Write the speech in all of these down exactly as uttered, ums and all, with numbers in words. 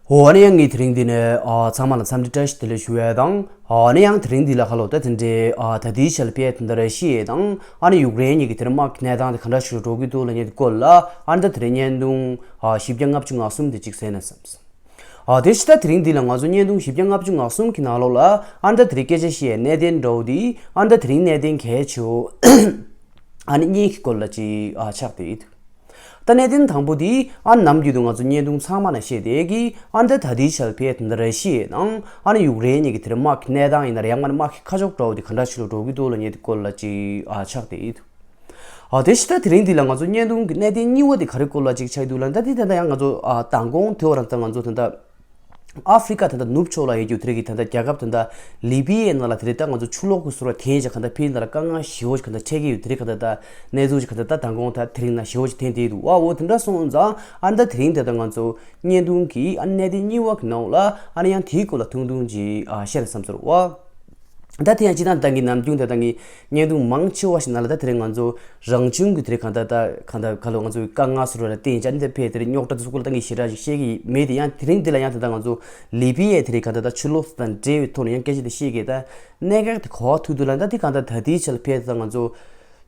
འོ་ཨ་ནི་ཡང་ངས་དེ་རིང་འདི་ནས་ཨ་ཚང་མ་ལ་འཚམས་འདྲི་བཀྲ་ཤིས་བདེ་ལེགས་ཞུ་ཡས་དང་། ཨ་ནི་ཡང་དེ་རིང་འདི་ལ་ཁ་ལོ་ད་དེ་འདྲའི་ཨ་ད་ལྟའི་ཆར་ཕེ་དེ་འདྲ་ར་ཤི་ཡ་དང་ཨ་ནི་ཡུཀ་རེན་གཉིས་ཀྱི་དེ་རིང་དམག་གི་གནས་སྟངས་དེ་ག་འདྲ་ཞིག་ལ་འགྲོ་གི་འདུག་ལབ་མཁན་དེ་སྐོར་ལ་ཨ་ནི་ད་དེ་རིང་བརྙན་ཐུང་ཨ་བཞི་བརྒྱ་ལྔ་བཅུ་ང་གསུམ་དེ་གཅིག་གསན་ན་བསམས། ཨ་དེ་ཕྱི་ད་དེ་རིང་འདི་ལ་ང་ཚོ་བརྙན་ཐུང་བཞི་བརྒྱ་ལྔ་བཅུ་ང་གསུམ་གྱི་ནང་ལོགས་ལ་ཨ་ནི་ད་དེ་རིང་སྐད་ཆ་བཤད་ཡས་གནད་དོན་འདྲ་བོ་དེ་ཨ་ནི་ད་དེ་རིང་གནད་དོན་གལ་ཆེ་བོ་ཨ་ནི་གཉིས་ཀྱི་སྐོར་ལ་ཅིག་ཨ་ཆགས་བསྡད་ཡོད། ད་གནད་དོན་དང་པོ་དེ་ཨ་ནི་ནམ་རྒྱུན་དུ་ང་ཚོ་བརྙན་ཐུང་ཚང་མ་ན་བཤད་བསྡད་ཀྱི་ཨ་ནི་ད་ད་ལྟའི་ཆར་ཕེ་དེ་འདྲ་ར་ཤི་ཡ་དང་ཨ་ནི་ཡུཀ་རེན་གཉིས་ཀྱི་དེ་རིང་དམག་གི་གནས་སྟངས་ཡིན་ན་རེད་ཡང་ཨ་ནི་དམག་གི་ཁ་ཕྱོགས་འདྲ་བོ་དེ་ག་འདྲ་ཞིག་ལ་འགྲོ་གི་འདུག་ལབ་མཁན་དེ་སྐོར་ལ་ཅིག་ཨ་ཆགས་བསྡད་ཡོད། ཨ་དེ་ཕྱི་ད་དེ་རིང་འདི་ལ་ང་ཚོ་བརྙན་ཐུང་གི་གནད་དོན་གཉིས་པ་དེ་ག་རེ་སྐོར་ལ་ཅིག་ཆགས་འདུག་ལབ་ན་ད་དེ་ད་ལྟ་ཡང་ང་ཚོ་ཨ་མདང་དགོང་དེ་བར་ད་ང་ཚོ་ད་ལྟ་ཨ་ཧྥི་རི་ཀ་ད་ལྟ་ནུབ་ཕྱོགས་ལ་ཡོད་རྒྱུ་དེ་རིང་གི་ད་ལྟ་རྒྱལ་ཁབ་ད་ལྟ་ལི་བི་ཡའི་ནང་ལ་དེ་རིང་ད་ང་ཚོ་ཆུ་ལོག་གི་ཟུར་བ་ཐེན་ཅིག་ག་ད་ཕི་ནང་ལ་དཀའ་ངལ་ཞེ་བོ་ཞིག་ག་ད་འཕྲད་ཀྱི་ཡོད་དེ་རིང་ག་ད་ད་གནས་ཚུལ་ཅིག་ག་ད་ད་མདང་དགོང་ད་དེ་རིང་ན་ཞེ་བོ་ཞིག་ཐོན་བསྡད་འདུག་ཨ་འོ་དེ་འདྲ་སོང་ཙང་ཨ་ད་དེ་རིང་ད་ལྟ་ང་ཚོ་བརྙན་ཐུང་གི་ཨ་གནད་དོན་གཉིས་པ་གི་ནང་ལ་ཨ་ནི་ཡང་དེའི་སྐོར་ལ་ཐུང་ཐུང་ཅིག་ཨ་བཤད་ན་བསམ་ཚོར་བ། ད་དེ་ཡང་སྤྱིར་བཏང་ད་ངས་ནམ་རྒྱུན་ད་ལྟ་ངས་བརྙན་ཐུང་མང་ཆེ་བ་ཞིག་ནང་ལ་ད་དེ་རིང་ང་ཚོ་རང་བྱུང་གི་དེ་རིང་གང་ལྟར་ད་གང་ལྟར་ག་ལོ་ང་ཚོའི་དཀའ་ངལ་སོ་སོ་ལ་བརྟེན་བྱས་ཨ་ནི་ད་ཕེ་དེ་རིང་རྙོག་དྲ་དེ་ཚོ་སྐོར་ལ་ད་ངས་ཞེ་དྲག་ཞིག་བཤད་ཀྱི་མེད་དེ་ཡང་དེ་རིང་འདི་ལ་ཡང་ད་ལྟ་ང་ཚོ་ལི་བི་ཡའི་དེ་རིང་གང་ལྟར་ད་ཆུ་ལོག་དང་འབྲེལ་བའི་ཐོག་ནས་ཡང་སྐད་ཆ་དེ་བཤད་ཀྱི་ད་གནད་འགག་དེ་ག་པར་ཐུག་འདུག་ལབ་ན་ད་དེ་གང་ལྟར་ད་ལྟའི་ཆར་ཕེ་ད་ང་ཚོ་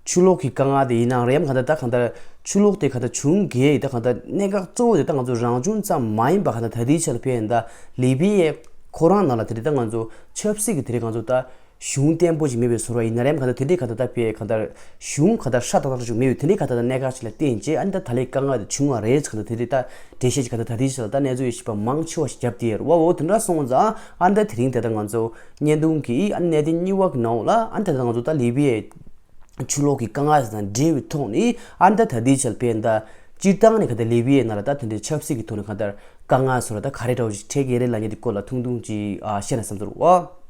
ཆུ་ལོག་གི་དཀའ་ངལ་དེ་ཡིན་ནའང་རེད་ཡང་གང་ལྟར་ད་གང་ལྟར་ཆུ་ལོག་དེ་གང་ལྟར་བྱུང་གི་ད་གང་ལྟར་གནད་འགག་གཙོ་བོ་དེ་ད་ང་ཚོ་རང་བྱུང་ཙམ་མ་ཡིན་པ་གང་ལྟར་ད་ལྟའི་ཆར་ཕེ་ཡིན་ད་ལི་བི་ཡའི་ཁོ་རང་ནང་ལ་དེ་རིང་ད་ང་ཚོ་ཆབ་སྲིད་ཀྱི་དེ་རིང་ང་ཚོ་ད་གཞུང་བརྟན་པོ་ཞིག་མེད་པའི་ཟུར་བ་ཡིན་ན་རེད་གང་ལྟར་དེ་འདྲའི་གང་ལྟར་ད་ཕེ་གང་ལྟར་གཞུང་གང་ལྟར་སྲ་ཐག་ཐག་ཞིག་མེད་པའི་དེ་འདྲའི་གང་ལྟར་ད་གནད་འགག་ཅིག་ལ་བརྟེན་བྱས་ཨ་ནི་ད་ད་ལོའི་དཀའ་ངལ་དེ་བྱུང་བ་རེད་གང་ལྟར་དེ་འདྲའི་ད་འགྲེལ་བཤད་ཅིག་གང་ལྟར་ད་ལྟའི་ཆར་ད་གནས་ཚུལ་ཡོད་ཤེས་པ་མང་ཆེ་བ་ཞིག་བརྒྱབ་བསྡད་ཡོད་རེད་བ། འོ་དེ་འདྲ་སོང་ཙང་ཨ་ནི་ད་དེ་རིང་དེ་ད་ང་ཚོ་བརྙན་ཐུང་གི་ཨ་ནི་གནད་དོན་གཉིས་པ་གི་ནང་ལ་ཨ་ནི་ད་ད་ང་ཚོ་ད་ལི་བི་ཡའི་ཆུ་ལོག་གི་དཀའ་ངལ་དང་འབྲེལ་བའི་ཐོག་ནས་ཨ་ནི་ད་ད་ལྟའི་ཆར་ཕེ་ད་སྤྱིར་བཏང་ནས་ག་ད་ལི་བི་ཡའི་ནང་ལ་ད་དེ་འདྲའི་ཆབ་སྲིད་ཀྱི་ཐོག་ནས་ག་ད་དཀའ་ངལ་སོགས་ལ་ད་ག་རེ་འདྲ་བོ་ཞིག་འཕྲད་ཀྱི་རེད་ལབ་མཁན་དེ་སྐོར་ལ་ཐུང་ཐུང་ཅིག་ཨ་བཤད་ན་བསམ་ཚོར་བ།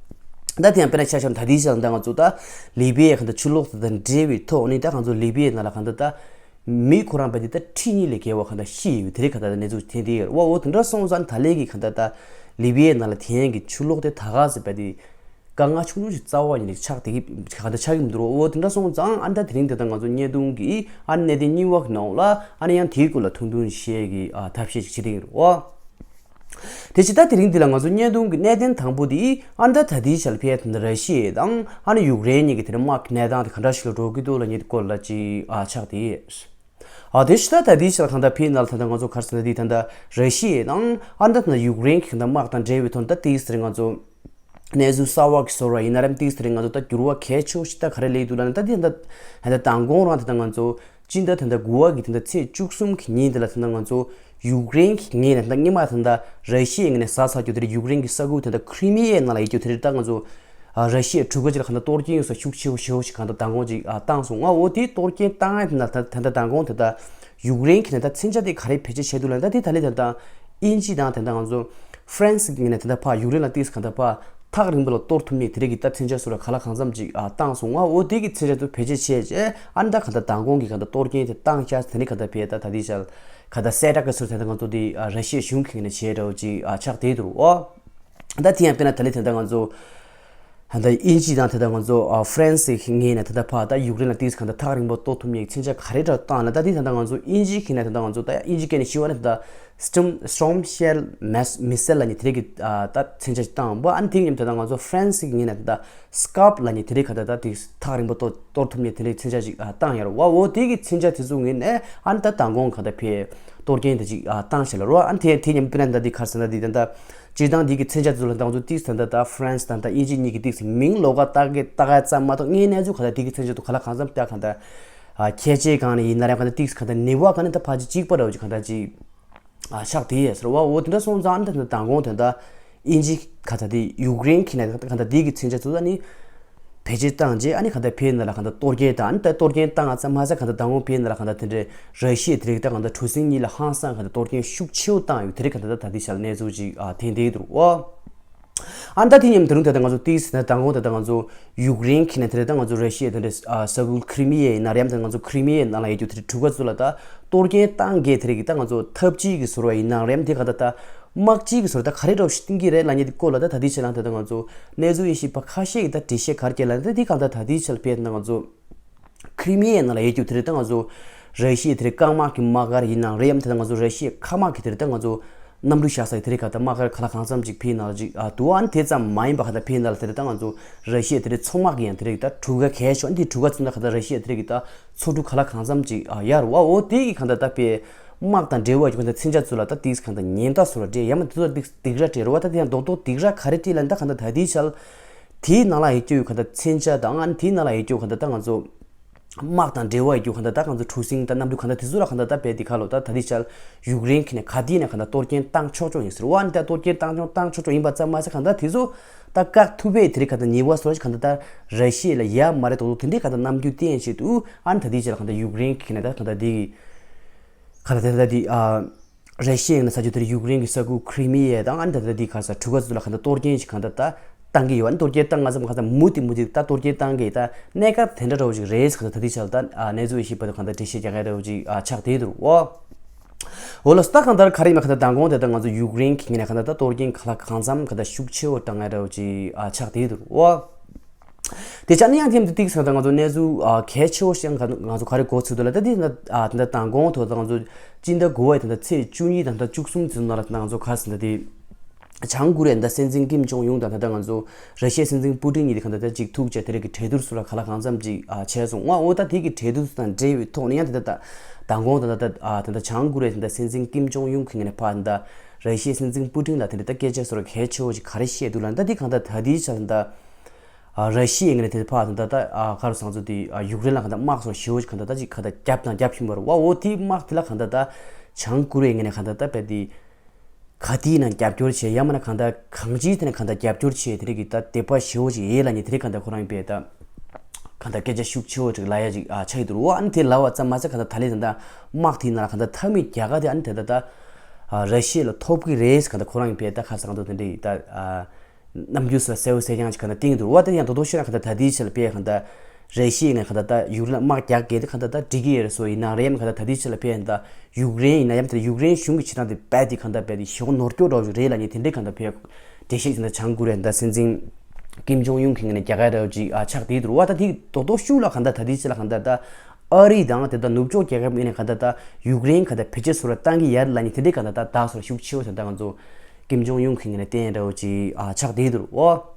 ད་དེ་ཡང་དཔེར་ན་ཆ་བཞག་ན་ད་ལྟའི་ཆར་ད་ང་ཚོ་ད་ལི་བི་ཡའི་ག་ད་ཆུ་ལོག་དང་འབྲེལ་བའི་ཐོག་ནས་ད་ང་ཚོ་ལི་བི་ཡའི་ནང་ལ་ག་ད་ད་མི་ཁོ་རང་བས་དེ་ད་ཁྲི་གཉིས་ལས་བརྒལ་བ་ག་ད་ཤི་ཡོད་དེ་རིང་ག་ད་གནས་ཚུལ་ཐོན་བསྡད་ཡོད་རེད་བ། འོ་དེ་འདྲ་སོང་ཙང་ད་ལོའི་གི་ག་ད་ད་ལི་བི་ཡའི་ནང་ལ་ཐོན་གྱི་ཆུ་ལོག་དེ་ད་ག་ཟེ་བས་དེ་དཀའ་ངལ་ཆུང་ཆུང་ཞིག་རྩ་བ་ཉིད་ནས་ཆགས་བསྡད་ཀྱི་ག་ད་ཆགས་ཀྱི་མི་འདུག་རོ། འོ་དེ་འདྲ་སོང་ཙང་ཨ་ནི་ད་དེ་རིང་དེ་ད་ང་ཚོ་བརྙན་ཐུང་གི་ཨ་ནི་གནད་དོན་གཉིས་པ་གི་ནང་ལ་ཨ་ནི་ཡང་དེའི་སྐོར་ལ་ཐུང་ཐུང་བཤད་ཀྱི་ཨ་ཐབས་ཤེས་ཤིག་བྱེད་ཀྱི་ཡིན་རོ། དེ་ཕྱི་ད་དེ་རིང་འདི་ལ་ང་ཚོ་བརྙན་ཐུང་གི་གནད་དོན་དང་པོ་དེ་ཨ་ནི་ད་ད་ལྟའི་ཆར་ཕེ་ད་ར་ཤི་ཡ་དང་ཨ་ནི་ཡུཀ་རེན་གཉིས་ཀྱི་དེ་རིང་དམག་གི་གནས་སྟངས་དེ་ག་འདྲ་ཞིག་ལ་འགྲོ་གི་འདུག་ལབ་མཁན་དེ་སྐོར་ལ་ཅིག་ཨ་ཆགས་བསྡད་ཡོད། ཨ་དེ་ཕྱི་ད་ད་ལྟའི་ཆར་གང་ལྟར་ཕེ་ནང་ལ་ད་ལྟ་ང་ཚོ་ག་རེ་ཟེར་ན་དེ་ད་ལྟ་ར་ཤི་ཡ་དང་ཨ་ནི་ད་ད་ཡུཀ་རེན་གྱི་གང་ལྟར་དམག་དང་འབྲེལ་བའི་ཐོག་ད་དེའི་ཟེར་ང་ཚོ་གནས་ཚུལ་གསར་བ་གི་ཟུར་བ་ཡིན་ན་རེད་དེའི་ཟེར་ང་ཚོ་ད་འགྱུར་བ་གལ་ཆེ་བོ་ཞིག་ད་ག་རེ་སླེབས་འདུག་ལབ་ན་ད་དེ་ད་ད་ད་མདང་དགོང་རང་ད་ད་ང་ཚོ་སྤྱི་ཟླ་ད་ད་དགུ་བ་གི་ད་ད་ཚེས་བཅུ་གསུམ་གི་ཉིན་དེ་ལ་ད་ད་ང་ཚོ་ཡུཀ་རེན་གྱི་ངོས་ནས་ད་སྔོན་མ་ད་ད་ར་ཤི་ཡའི་ངོས་ནས་ཟ་ཚར་རྒྱུ་དེ་རེད། ཡུཀ་རེན་གྱི་ས་ཁུལ་ད་ད་ཁྲི་མི་ཡའི་ནང་ལ་ཡོད་རྒྱུ་དེ་རེད། ད་ང་ཚོ་ཨ་ར་ཤི་ཡའི་གྲུ་ཁ་ཅིག་ལ་གང་ལྟར་གཏོར་སྐྱོན་ཡོད་ས་ཤུགས་ཆེ་བོ་ཞེ་བོ་ཞིག་གང་ལྟར་མདང་དགོང་ཅིག་ཨ་བཏང་སོང་། ང་འོ་དེ་གཏོར་སྐྱོན་བཏང་ཡ་དེ་ན་ད་ད་ད་མདང་དགོང་ད་ད་ཡུཀ་རེན་གྱི་ནས་ད་མཚོན་ཆ་དེ་ག་རེ་བེད་སྤྱོད་བྱས་འདུག་ལབ་ན་ད་དེ་ད་ལས་ད་ད་དབྱིན་ཇི་དང་ད་ད་ང་ཚོ་ཧྥ་རན་སི་གི་ནས་ད་ད་ཕ་ཡུཀ་རེན་ལ་ཏིས་གང་ལྟར་ཕ་ཐག་རིང་པོ་ལ་གཏོར་ཐུབ་མེད་དེ་རིགས་ཀྱི་ད་མཚོན་ཆ་སོགས་ལ་ག་ལ་གང་འཚམ་ཅིག་ཨ་བཏང་སོང་། ང་འོ་དེ་གི་མཚོན་ཆ་ཚོ་བེད་སྤྱོད་བྱས་རྗེས་ཨ་ནི་ད་གང་ལྟར་མདང་དགོང་གི་གང་ལྟར་གཏོར་སྐྱོན་དེ་བཏང་བཞག་དེ་ནི་གང་ལྟར་བེད་ད་ད་དེ་ཞལ་གང་ལྟར་གསལ་བསྒྲགས་ཀྱི་ཚུལ་དེ་ད་ང་ཚོ་དེ་ཨ་ར་ཤི་ཡའི་གཞུང་གི་ནས་བྱས་འདྲ་བོ་ཅིག་ཨ་ཆགས་བསྡད་འདུག་ཨོ། ད་དེ་ཡང་དཔེར་ན་ད་ལས་དེ་ད་ང་ཚོ་ད་དབྱིན་ཇི་དང་དེ་ད་ང་ཚོ་ཨ་ཧྥ་རན་སི་གི་ངོས་ནས་དེ་ད་ཕ་ད་ཡུཀ་རེན་ལ་ཏིས་གང་ལྟར་ཐག་རིང་པོ་གཏོར་ཐུབ་མེད་མཚོན་ཆ་ག་རེ་འདྲ་བཏང་ལ་ད་དེ་ད་ང་ཚོ་དབྱིན་ཇི་གི་ནས་དེ་ད་ང་ཚོ་ད་དབྱིན་ཇི་སྐད་ནས་ཞུ་བ་ནས་ད་ད་Storm Storm Shadow Missile ལབ་མཁན་དེ་རིགས་ཀྱི་ཨ་ད་མཚོན་ཆ་ཞིག་བཏང་བ། ཨ་ནི་དེ་མཉམ་དུ་ད་ང་ཚོ་ཧྥ་རན་སི་གི་ངོས་ནས་ད་Scalp ལབ་མཁན་དེ་རིགས་ག་ད་ད་དེ་ཐག་རིང་པོ་གཏོར་གཏོར་ཐུབ་མཁན་དེ་རིགས་མཚོན་ཆ་ཞིག་ཨ་བཏང་ཡ་རོ། བ་འོ་དེ་གི་མཚོན་ཆ་དེ་ཚོ་ངོས་ནས་ཨ་ནི་ད་མདང་དགོང་ག་ད་ཕེ་གཏོར་སྐྱོན་དེ་ཅིག་ཨ་བཏང་ཞེས་ལ་རོ། ཨ་ནི་དེ་དེ་མཉམ་དུ་ད་དེ་གར་སོང་ན་དེ་ད་ད་སྤྱིར་བཏང་དེ་གི་མཚོན་ཆ་དེ་ཚོ་ལ་ད་ང་ཚོ་ཏིག་ད་ད་ད་ཧྥ་རན་སི་ད་ད་དབྱིན་ཇི་གཉིས་ཀྱི་ཏིག་མིང་ལོགས་ཀ་བཏགས་ཀྱི་བཏགས་ཡ་ཙམ་མ་གཏོགས་དངོས་གནས་ཚུལ་ག་ད་དེ་གི་མཚོན་ཆ་དེ་ག་ལ་གང་འཚམ་བཏགས་གང་ད་ཨ་ཁྱད་ཆོས་གང་ནས་ཡིན་ན་རེད་གང་ད་ཏིག་གང་ད་ནུས་པ་གང་ནས་ད་ཕལ་ཆེར་གཅིག་པ་འདྲ་བོ་ཅིག་གང་ད་ཅིག་ཨ་ཆགས་བསྡད་ཡོད་ཟེར་བ། འོ་དེ་འདྲ་སོང་ཙང་ཨ་ནི་ད་མདང་དགོང་དེ་འདྲ་དབྱིན་ཇི་ག་ད་དེ་ཡུཀ་རེན་གྱི་ནས་ག་ད་དེ་གི་མཚོན་ཆ་ཚོ་ད་ནི་བེད་སྤྱོད་བཏང་རྗེས་ཨ་ནི་ག་ད་ཕེ་ནང་ལ་ག་ད་གཏོར་སྐྱོན་དང་ཨ་ནི་ད་གཏོར་སྐྱོན་བཏང་ཙམ་མ་ཟད་ག་ད་མདང་དགོང་ཕེ་ནང་ལ་ག་ད་དེ་འདྲའི་ར་ཤི་ཡ་དེ་རིགས་ད་ག་ད་གྲུ་གཟིངས་གཉིས་ལ་ཧང་སང་ག་ད་གཏོར་སྐྱོན་ཤུགས་ཆེ་བོ་བཏང་ཡོད་དེ་རིགས་ག་ད་ད་ད་དེ་ཞལ་གནས་ཚུལ་ཅིག་ཨ་ཐོན་བསྡད་འདུག་ཨོ། ཨ་ནི་ད་དེ་མཉམ་དུ་རུང་ད་ལྟ་ང་ཚོ་ཏིག་ཟེར་ན་མདང་དགོང་ད་ལྟ་ང་ཚོ་ཡུཀ་རེན་གྱི་ནས་དེ་རེད། ད་ང་ཚོ་ར་ཤི་ཡ་དེ་འདྲ་ས་ཁུལ་ཁྲི་མི་ཡ་ཡིན་ན་རེད་ཡང་ད་ང་ཚོ་ཁྲི་མི་ཡའི་ནང་ལ་ཡོད་རྒྱུ་དེ་རེད། གྲུ་ཁ་ཚོ་ལ་ད་གཏོར་སྐྱོན་བཏང་གས་དེ་རེད་གི་ད་ང་ཚོ་འཐབ་ཇུས་ཀྱི་ཟུར་བ་ཡིན་ན་རེད་ཡང་དེ་ག་ད་ད་དམག་སྤྱི་གི་ཟུར་ད་ག་རེ་འདྲ་བོ་ཞིག་བཏིང་གི་རེད་ལབ་མཁན་དེ་སྐོར་ལ་ད་ད་དེ་ཆ་ལང་ད་ད་ང་ཚོ་གནས་ཚུལ་ཡིན་ཞིག་པ་ཁ་ཤས་ཀྱི་ད་འགྲེལ་བཤད་ག་རེ་བྱས་ལབ་ན་ད་དེ་གང་ད་ད་དེ་ཆ་ལ་བལྟས་ན་ང་ཚོ་ཁྲི་མི་ཡའི་ནང་ལ་ཡོད་རྒྱུ་དེ་རེད། ད་ང་ཚོ་ར་ཤི་ཡའི་དེ་རེད་རྐང་དམག་གི་དམག་སྒར་ཡིན་ནའང་རེད་ཡང་དེ་ད་ང་ཚོ་ར་ཤི་ཡའི་མཁའ་དམག་གི་དེ་རེད། ད་ང་ཚོ་ གནམ་གྲུ་བཞག་ས་དེ་རིགས་ག་ད་དམག་སྒར་ག་ལ་གང་འཚམ་ཅིག་ཕེབས་ན་ལ་ཅིག་ཨ་འདུག་ཨ་ནི་དེ་ཙམ་མ་ཡིན་པ་ག་ད་ཕེབས་ན་ལ་དེ་རིགས་ད་ང་ཚོ་ར་ཤི་ཡ་དེ་རིགས་མཚོ་དམག་གི་ཡང་དེ་རིགས་ད་གྲུ་ཁ་གལ་ཤོག་ཨ་ནི་དེ་གྲུ་ཁ་ཚུན་ད་ག་ད་ར་ཤི་ཡ་དེ་རིགས་ད་མཚོ་གྲུ་ག་ལ་གང་འཚམ་ཅིག་ཨ་ཡར་བ་འོ་དེ་གི་ག་ད་ད་པའི་དམག་དང་འབྲེལ་བ་ཡོད་ག་ད་མཚོན་ཆ་ཚུ་ལ་ད་དེ་ག་ད་ཉེན་བརྡ་བཟོ་ར་འདྲེ་ཡ་མ་དེ་ཚོ་སྡིག་སྡིག་ར་སྤྲད་ར་བ་ད་དེ་ཡང་རྡོག་རྡོག་སྡིག་ར་ག་རེ་སྤྲད་ལ་ད་ག་ད་ད་དེ་ཆ་ལ་དེའི་ནང་ལ་ཡོད་རྒྱུ་ཡོད་ག་ད་མཚོན་ཆ་དང་ཨ་ནི་དེའི་ནང་ལ་ཡོད་རྒྱུ་ག་ད་ད་ང་ཚོ། དམག་དང་འབྲེལ་བ་ཡོད་རྒྱུ་ག་འདྲ་ད་ང་ཚོ་གྲུ་གཟིངས་དང་གནམ་གྲུ་ག་འདྲ་དེ་ཚོ་ལ་ག་འདྲ་ད་རྦད་དེ་ཁ་ལོ་ད་ད་ལྟའི་ཆར་ཡུཀ་རེན་གྱི་ནས་ག་དེ་ནས་ག་འདྲ་གཏོར་སྐྱོན་བཏང་ཆོག་ཆོག་ཡིན་ཟེར་བ་ནི་ད་གཏོར་སྐྱོན་བཏང་ཆོག་བཏང་ཆོག་ཆོག་ཡིན་པ་ཙམ་མ་ཟད་ག་འདྲ་དེ་ཚོ་ད་བཀག་ཐུབ་པའི་དེ་རིགས་ག་འདྲ་ཉེས་པ་བཟོ་ག་འདྲ་ད་ར་ཤི་ཡ་ལ་ཡ་མ་རེད་དོ་དོ་དེ་འདྲའི་ག་འདྲ་རྣམ་འགྱུར་བསྟན་བྱེད་དུ་ཨ་ནི་ད་ལྟའི་ཆར་ག་འདྲ་ཡུཀ་རེན་གྱི་ནས་ད་ག་འདྲ་དེ་གི་ག་འདྲ་དེ་ད་དེ་ཨ། ར་ཤི་ཡའི་ས་ཆ་དེར་ཡུཀ་རེན་གྱི་ས་ཁུལ་ཁྲི་མི་ཡ་དང་ཨ་ནི་ད་ལྟ་འདི་ག་ས་གྲུ་ཁ་ཚོ་ལ་ག་འདྲ་གཏོར་སྐྱོན་ཞིག་ག་འདྲ་ད་བཏང་གི་ཡོད། ཨ་ནི་གཏོར་སྐྱོན་བཏང་ང་ཚོ་ག་འདྲ་མུ་མཐུད་མུ་མཐུད་ད་གཏོར་སྐྱོན་བཏང་གི་ད་གནས་སྐབས་དེ་འདྲ་འདྲ་བོ་ཞིག་རེད་ག་འདྲ་ད་ལྟའི་ཆར་ད་གནས་ཚུལ་ཤེས་པ་དང་ག་འདྲ་འགྲེལ་བཤད་རྒྱག་གི་འདྲ་བོ་ཞིག་ཆགས་བསྡད་འདུག་འོ། འོ་ལགས་སོ། ད་གང་ལྟར་ག་རེ་ཡིན་མིན་ག་འདྲ་མདང་དགོང་དེ་ད་ང་ཚོ་ཡུཀ་རེན་གྱི་ངོས་ནས་ག་འདྲ་ད་གཏོར་སྐྱོན་ག་ལ་གང་འཚམ་ག་འདྲ་ཤུགས་ཆེ་བོ་བཏང་གི་འདྲ་བོ་ཞིག་ཆགས་བསྡད་འདུག་འོ། དེ་ཆ་ནས་ཡང་ཐེངས་འདི་ཏིག་ས་དང་ང་ཚོ་གནས་ཚུལ་ཨ་གལ་ཆེ་བོ་ཞིག་ང་ཚོ་ག་རེ་གོ་ཚུལ་འདུག་ལ་ད་དེ་ན་ཨ་ད་ལྟ་མདང་དགོང་ཐོག་ད་ང་ཚོ་སྤྱི་ཟླ་དགུ་པའི་ད་ལྟ་ཚེས་བཅུ་གཉིས་དང་ད་བཅུ་གསུམ་ཚུན་ནང་ལ་ད་ང་ཚོ་ག་ཟེར་ད་དེ་བྱང་ཀོ་རི་ཡ་ད་སྲིད་འཛིན་ཀིམ་ཇོང་ཡུང་དང་ད་ལྟ་ང་ཚོ་ར་ཤི་ཡའི་སྲིད་འཛིན་པུ་ཏིན་གཉིས་དེ་ག་ད་ད་ཅིག་ཐུག་བྱས་དེ་རིགས་ཀྱི་གྲོས་བསྡུར་སུ་ལ་ག་ལ་གང་འཚམ་ཅིག་ཨ་བྱས་སོང་ང་། འོ་ད་དེ་གི་གྲོས་བསྡུར་དང་འབྲེལ་བའི་ཐོག་ནས་ཡང་ད་ལྟ་ད་མདང་དགོང་ད་ལྟ་ཨ་ད་ལྟ་བྱང་ཀོ་རི་ཡ་ད་ད་སྲིད་འཛིན་ཀིམ་ཇོང་ཡུང་གི་ངོས་ནས་ཕར་ད་ད་ར་ཤི་ཡའི་སྲིད་འཛིན་པུ་ཏིན་ལ་དེ་འདྲ་ད་སྐད་ཆ་སོ་ར་གལ་ཆེ་བོ་ཞིག་ག་རེ་བཤད་འདུག་ལ་ད་དེ་གང་ལྟར་ད་དེའི་ཆར་ད་ཨ་ར་ཤི་ཡའི་ངོས་ནས་དེ་ཕར་ད་ད་ཨ་ག་རུ་སང་ཚོ་དེ་ཨ་ཡུཀ་རེན་ལ་གང་ལྟར་དམག་སོ་ཞེ་བོ་ཞིག་གང་ལྟར་ད་ཅིག་གང་ལྟར་རྒྱབ་དང་རྒྱབ་བཞིན་པ་རེད་བ། འོ་དེའི་དམག་དེ་ལ་གང་ལྟར་ད་བྱང་ཀོ་རི་ཡའི་ངོས་ནས་གང་ལྟར་ད་དཔེ་དེ་ག་དེའི་ནང་རྒྱབ་སྐྱོར་བྱས་ཡང་མིན་ན་གང་ལྟར་གང་ཅིའི་དེ་ནས་གང་ལྟར་རྒྱབ་སྐྱོར་བྱས་དེ་རིགས་ཀྱི་ད་དད་པ་ཞེ་བོ་ཞིག་ཡོད་ལབ་ནས་དེ་རིགས་གང་ལྟར་ཁོ་རང་དཔེ་ད་གང་ལྟར་སྐད་ཆ་ཤུགས་ཆེ་བོ་ཅིག་ལབ་ཡ་ཅིག་ཨ་ཆགས་ཀྱི་འདུག་འོ་ཨ་ནི་དེ་ལབ་པ་ཙམ་མ་ཟད་གང་ལྟར་ད་ལན་ད་ལྟ་དམག་དེའི་ནང་ལ་གང་ལྟར་འཐབ་མི་རྒྱ་གར་དེ་ཨ་ནི་དེ་ད་ལྟ་ཨ་ར་ཤི་ཡ་ལ་ཐོབ་ཀྱི་རེད་ཟེར་གང་ལྟར་ཁོ་རང་གི་དཔེ་ད་ཁ་སང་དུ་དེ་འདྲ་ཡི་ད་ཨ། རྣམ་འགྱུར་སོགས་གསལ་བོ་གསལ་རྐྱང་ཅིག་ག་འདྲ་བསྟན་གྱི་འདུག་འོ་ད་ཡང་རྡོག་རྡོག་ཤོད་ན་ག་འདྲ་ད་ལྟའི་ཆ་ལ་དཔེ་ག་འདྲ་ར་ཤི་ཡའི་ངོས་ག་འདྲ་ད་ཡུཀ་རེན་ལ་དམག་རྒྱག་གི་དེ་ག་འདྲ་ད་འགྲིག་གི་ཡོད་རེད་སོ་ཡིན་ནའང་རེད་ཡ་མིན་ག་འདྲ་ད་ལྟའི་ཆ་ལ་དཔེ་ག་འདྲ་ཡུཀ་རེན་ཡིན་ན་ཡ་མིན་ད་ཡུཀ་རེན་གཞུང་གི་བྱེད་སྟངས་དེ་རྦད་དེ་ག་འདྲ་རྦད་དེ་ཞེ་པོ་ནོར་སྐྱོ་འདྲ་བོ་ཞིག་རེད་ལབ་ནས་དེ་འདྲའི་ག་འདྲ་དཔེ་འགྲེལ་བཤད་ཅིག་ད་བྱང་ཀོ་རི་ཡ་ད་སྲིད་འཛིན་ཀིམ་ཇོང་ཡུང་གི་ངོས་ནས་རྒྱག་གི་འདྲ་བོ་ཅིག་ཨ་ཆགས་བསྡད་འདུག་འོ་ད་དེ་རྡོག་རྡོག་ཤུགས་ལ་ག་འདྲ་ད་ལྟའི་ཆ་ལ་ག་འདྲ་ད་ཨ་རི་དང་དེ་ད་ནུབ་ཕྱོགས་རྒྱལ་ཁབ་ངོས་ནས་ག་འདྲ་ད་ཡུཀ་རེན་ག་འདྲ་བེད་སྤྱོད་སོགས་ལ་བཏང་གི་ཡ་རེད་ལབ་ནས་དེ་འདྲའི་ག་འདྲ་ད་ད་སོགས་ཤུགས་ཆེ་བོ་ད་ད་ང་ཚོ། ཀིམ་ཇོང་ཡུང་གི་ངོས་ནས་བསྟན་འདྲ་བོ་ཅིག་ཨ་ཆགས་བསྡད་འདུག་འོ།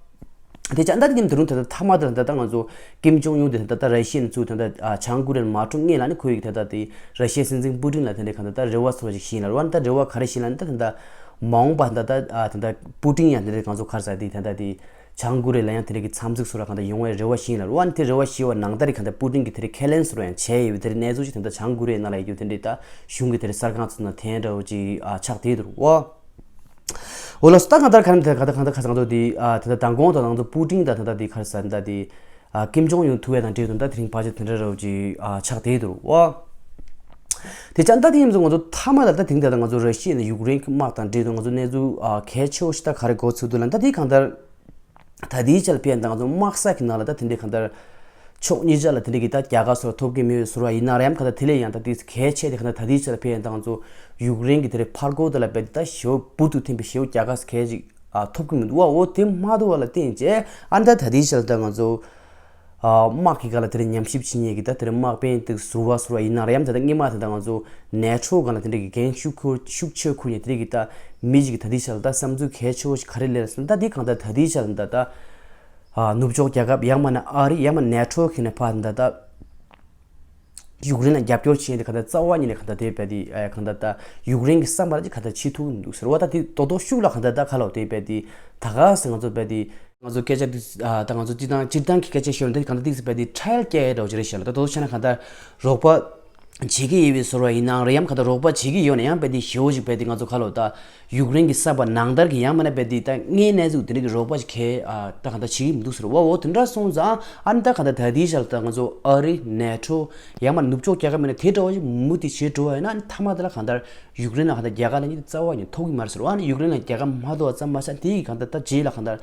དེ་ཆ་ད་དེ་ཉིན་དེ་རིང་ད་ལྟ་མཐའ་མ་དེ་ལ་ད་ལྟ་ང་ཚོ་ཀིམ་ཇོང་ཡུང་དེ་ད་ལྟ་ར་ཤི་ཡ་ནས་ཚུར་ད་ལྟ་ཨ་བྱང་ཀོ་རི་ཡ་ནས་མར་འཁྲུངས་སྔོན་ལ་ནི་ཁོ་ཡིས་ད་ལྟ་དེ་ར་ཤི་ཡའི་སྲིད་འཛིན་པུ་ཏིན་ལ་དེ་འདྲའི་གང་ལྟར་ད་རེ་བ་ཚོར་བ་ཞིག་བྱིན་ལ་རེད་བ། ད་རེ་བ་ག་རེ་བྱིན་ལ་ནི་ད་ད་ལྟ་མ་འོངས་པ་ད་ལྟ་ཨ་ད་ལྟ་པུ་ཏིན་ཡང་དེ་འདྲའི་ང་ཚོ་ག་རེ་ཟེར་དེ་ད་ལྟ་དེ་བྱང་ཀོ་རི་ཡ་ལ་ཡང་དེ་འདྲའི་གི་འཚམས་གཟིགས་ཚོར་བ་གང་ལྟར་ཡོང་བའི་རེ་བ་བྱིན་ལ་རེད་བ། ནི་དེ་རེ་བ་བྱིན་པ་ནང་ལྟར་གི་གང་ལྟར་པུ་ཏིན་གི་དེ་འདྲའི་ཁས་ལེན་ཚོར་བ་ཡང་བྱས་ཡོད་པའི་དེ་འདྲའི་གནས་ཚུལ་ཞིག་ད་ལྟ་བྱང་ཀོ་རི་ཡ་ནང་ལ་ཡོད་རྒྱུ་དེ་འདྲའི་ད་གཞུང་གི་དེ་འདྲའི་གསར་ཁང་ཚོ་ནང་ཐོན་འདྲ་བོ་ཅིག་ཨ་ཆགས་བསྡད་འདུག་འོ། འོ་ལགས་སོ། ད་གང་ལྟར་ག་རེ་ད་གང་ལྟར་གང་ལྟར་ཁ་སང་དུ་དེ་ཨ་ད་ལྟ་མདང་དགོང་དང་ང་ཚོ་པུ་ཏིན་དང་ད་ལྟ་དེ་ག་རེ་ཟེར་ད་དེ་ཨ་ཀིམ་ཇོང་ཡུང་ཐུག་ཡ་དང་འབྲེལ་དུ་ད་དེ་རིང་ཕལ་ཆེར་དེ་འདྲ་འདྲ་བོ་ཅིག་ཨ་ཆགས་བསྡད་འདུག་འོ། དེ་ཙང་ད་དེ་ཡིན་ཙང་ང་ཚོ་མཐའ་མ་ལ་ད་དེང་ད་ལྟ་ང་ཚོ་ར་ཤི་ཡ་ནས་ཡུཀ་རེན་གྱི་དམག་དང་འབྲེལ་དུ་ང་ཚོ་གནས་ཚུལ་ཨ་གལ་ཆེ་བོ་ཞིག་ད་ག་རེ་གོ་ཚུལ་འདུག་ལབ་ན་ད་དེ་གང་ལྟར། ད་ལྟའི་ཆར་ལ་ཕེབས་ཡོང་ད་ང་ཚོ་དམག་ས་གི་ནང་ལ་ད་དེ་འདྲའི་གང་ལྟར་ཕྱོགས་གཉིས་ཆ་ལ་དེ་འདྲའི་གི་ད་རྒྱལ་ཁ་སོགས་ཐོབ་ཀྱི་མེད་པའི་ཟུར་བ་ཡིན་ན་རེམ་ག་ད་དེ་ལས་ཡང་ད་དེ་གལ་ཆེ་དེ་གང་ལྟར་ད་ལྟའི་ཆར་ལ་ཕེབས་ཡོང་ད་ང་ཚོ་ཡུཀ་རེན་གི་དེ་རེ་ཕར་རྒོལ་དེ་ལ་རྦད་དེ་ད་ཞེ་པོ་འབུར་དུ་ཐོན་པའི་ཞེ་པོ་རྒྱལ་ཁ་གལ་ཅིག་ཐོབ་ཀྱི་མི་འདུག་བ། འོ་དེ་མ་འདུག་བ་ལ་བརྟེན་བྱས་ཨ་ད་ད་ལྟའི་ཆར་ལ་ད་ང་ཚོ་དམག་གི་སྒང་ལ་དེ་རེ་ཉམས་ཞིབ་བྱེད་མཁན་གི་ད་དེ་རེ་དམག་དཔོན་དེ་ཟུར་བ་ཟུར་བ་ཡིན་ན་རེམ་ད་ད་སྔོན་མ་དེ་ད་ང་ཚོ་ནེ་ཊོ་སྒང་ལ་དེ་འདྲའི་གི་འགན་ཤུགས་ཁུར་ཤུགས་ཆེ་ཁུར་ནས་དེ་འདྲའི་གི་ད་མི་ཞིག་གི་ད་ལྟའི་ཆར་ལ་ད་བསམ་ཚུལ་གལ་ཆེ་བོ་ཞིག་ག་རེ་སླེབས་སོང་ད་དེ་གང་ལྟར་ད་ལྟའི་ཆར་ལ་ད་ད། ཨ་ནུབ་ཕྱོགས་རྒྱལ་ཁབ་ཡང་མིན་ན་ཨ་རི་ཡང་མིན་ན་ནེ་ཊོ་གི་ནས་ཕར་ད་ལྟ་ཡུཀ་རེན་ལ་རྒྱབ་སྐྱོར་བྱེད་ཡས་དེ་ག་ད་རྩ་བ་ཉིད་ནས་ག་ད་དེ་བས་དེ་ཨ་ག་ད་ད་ཡུཀ་རེན་གྱི་བསམ་པ་ལ་ཅིག་ག་ད་བྱེད་ཐུབ་མི་འདུག་ཟེར་བ། ད་དེ་རྡོག་རྡོག་ཤུགས་ལ་ག་ད་ད་ག་ལོ་དེ་བས་དེ་ད་ག་ཟེར་ང་ཚོ་བས་དེ་ང་ཚོ་སྐད་ཆ་འདི་ཨ་ད་ང་ཚོ་སྤྱི་བཏང་སྤྱིར་བཏང་གི་སྐད་ཆ་ཤོད་ན་དེ་ག་ད་དེ་བས་དེ་ཁྲལ་སྐྱེལ་འདྲ་བོ་ཅིག་རེད་ཤག་ལ། ད་རྡོག་རྡོག་བྱས་ན་ག་ད་རོགས་པ། བྱེད་ཀྱི་ཡོད་པའི་ཟུར་བ་ཡིན་ནའང་རེད་ཡང་ག་ད་རོགས་པ་བྱེད་ཀྱི་ཡོད་ན་ཡང་བས་དེ་ཞེ་པོ་ཞིག་བས་དེ་ང་ཚོ་ག་ལོ་ད་ཡུཀ་རེན་གྱི་བསམ་པ་ནང་ལྟར་གྱི་ཡང་མིན་ན་བས་དེ་ད་དངོས་གནས་ཟུག་དེ་འདྲ་གི་རོགས་པ་ཞིག་གས་ཨ་ད་ག་ད་བྱེད་ཀྱི་མི་འདུག་ཟེར་བ། འོ་དེ་འདྲ་སོང་ཙང་ཨ་ནི་ད་ག་ད་ད་དེའི་ཆར་ད་ང་ཚོ་ཨ་རི་ནེ་ཊོ་ཡང་མིན་ན་ནུབ་ཕྱོགས་རྒྱལ་ཁབ་མིན་ན་དེ་འདྲ་བ་ཞིག་མུ་མཐུད་བྱེད་འགྲོ་བ་ཡིན་ན་ཨ་ནི་མཐའ་མ་དེ་ལ་ག་ད་ཡུཀ་རེན་ལ་ག་ད་རྒྱལ་ཁ་ལེན་རྒྱུ་དེ་རྩ་བ་ཉིད་ཐོབ་ཀྱི་མ་རེད་ཟེར་བ། ཨ་ནི་ཡུཀ་རེན་ལ་རྒྱལ་ཁ་མ་ཐོབ་པ་ཙམ་མ་ཟད་དེ་ཡི་ག་ད་ད་རྗེས་ལ་ག་ད།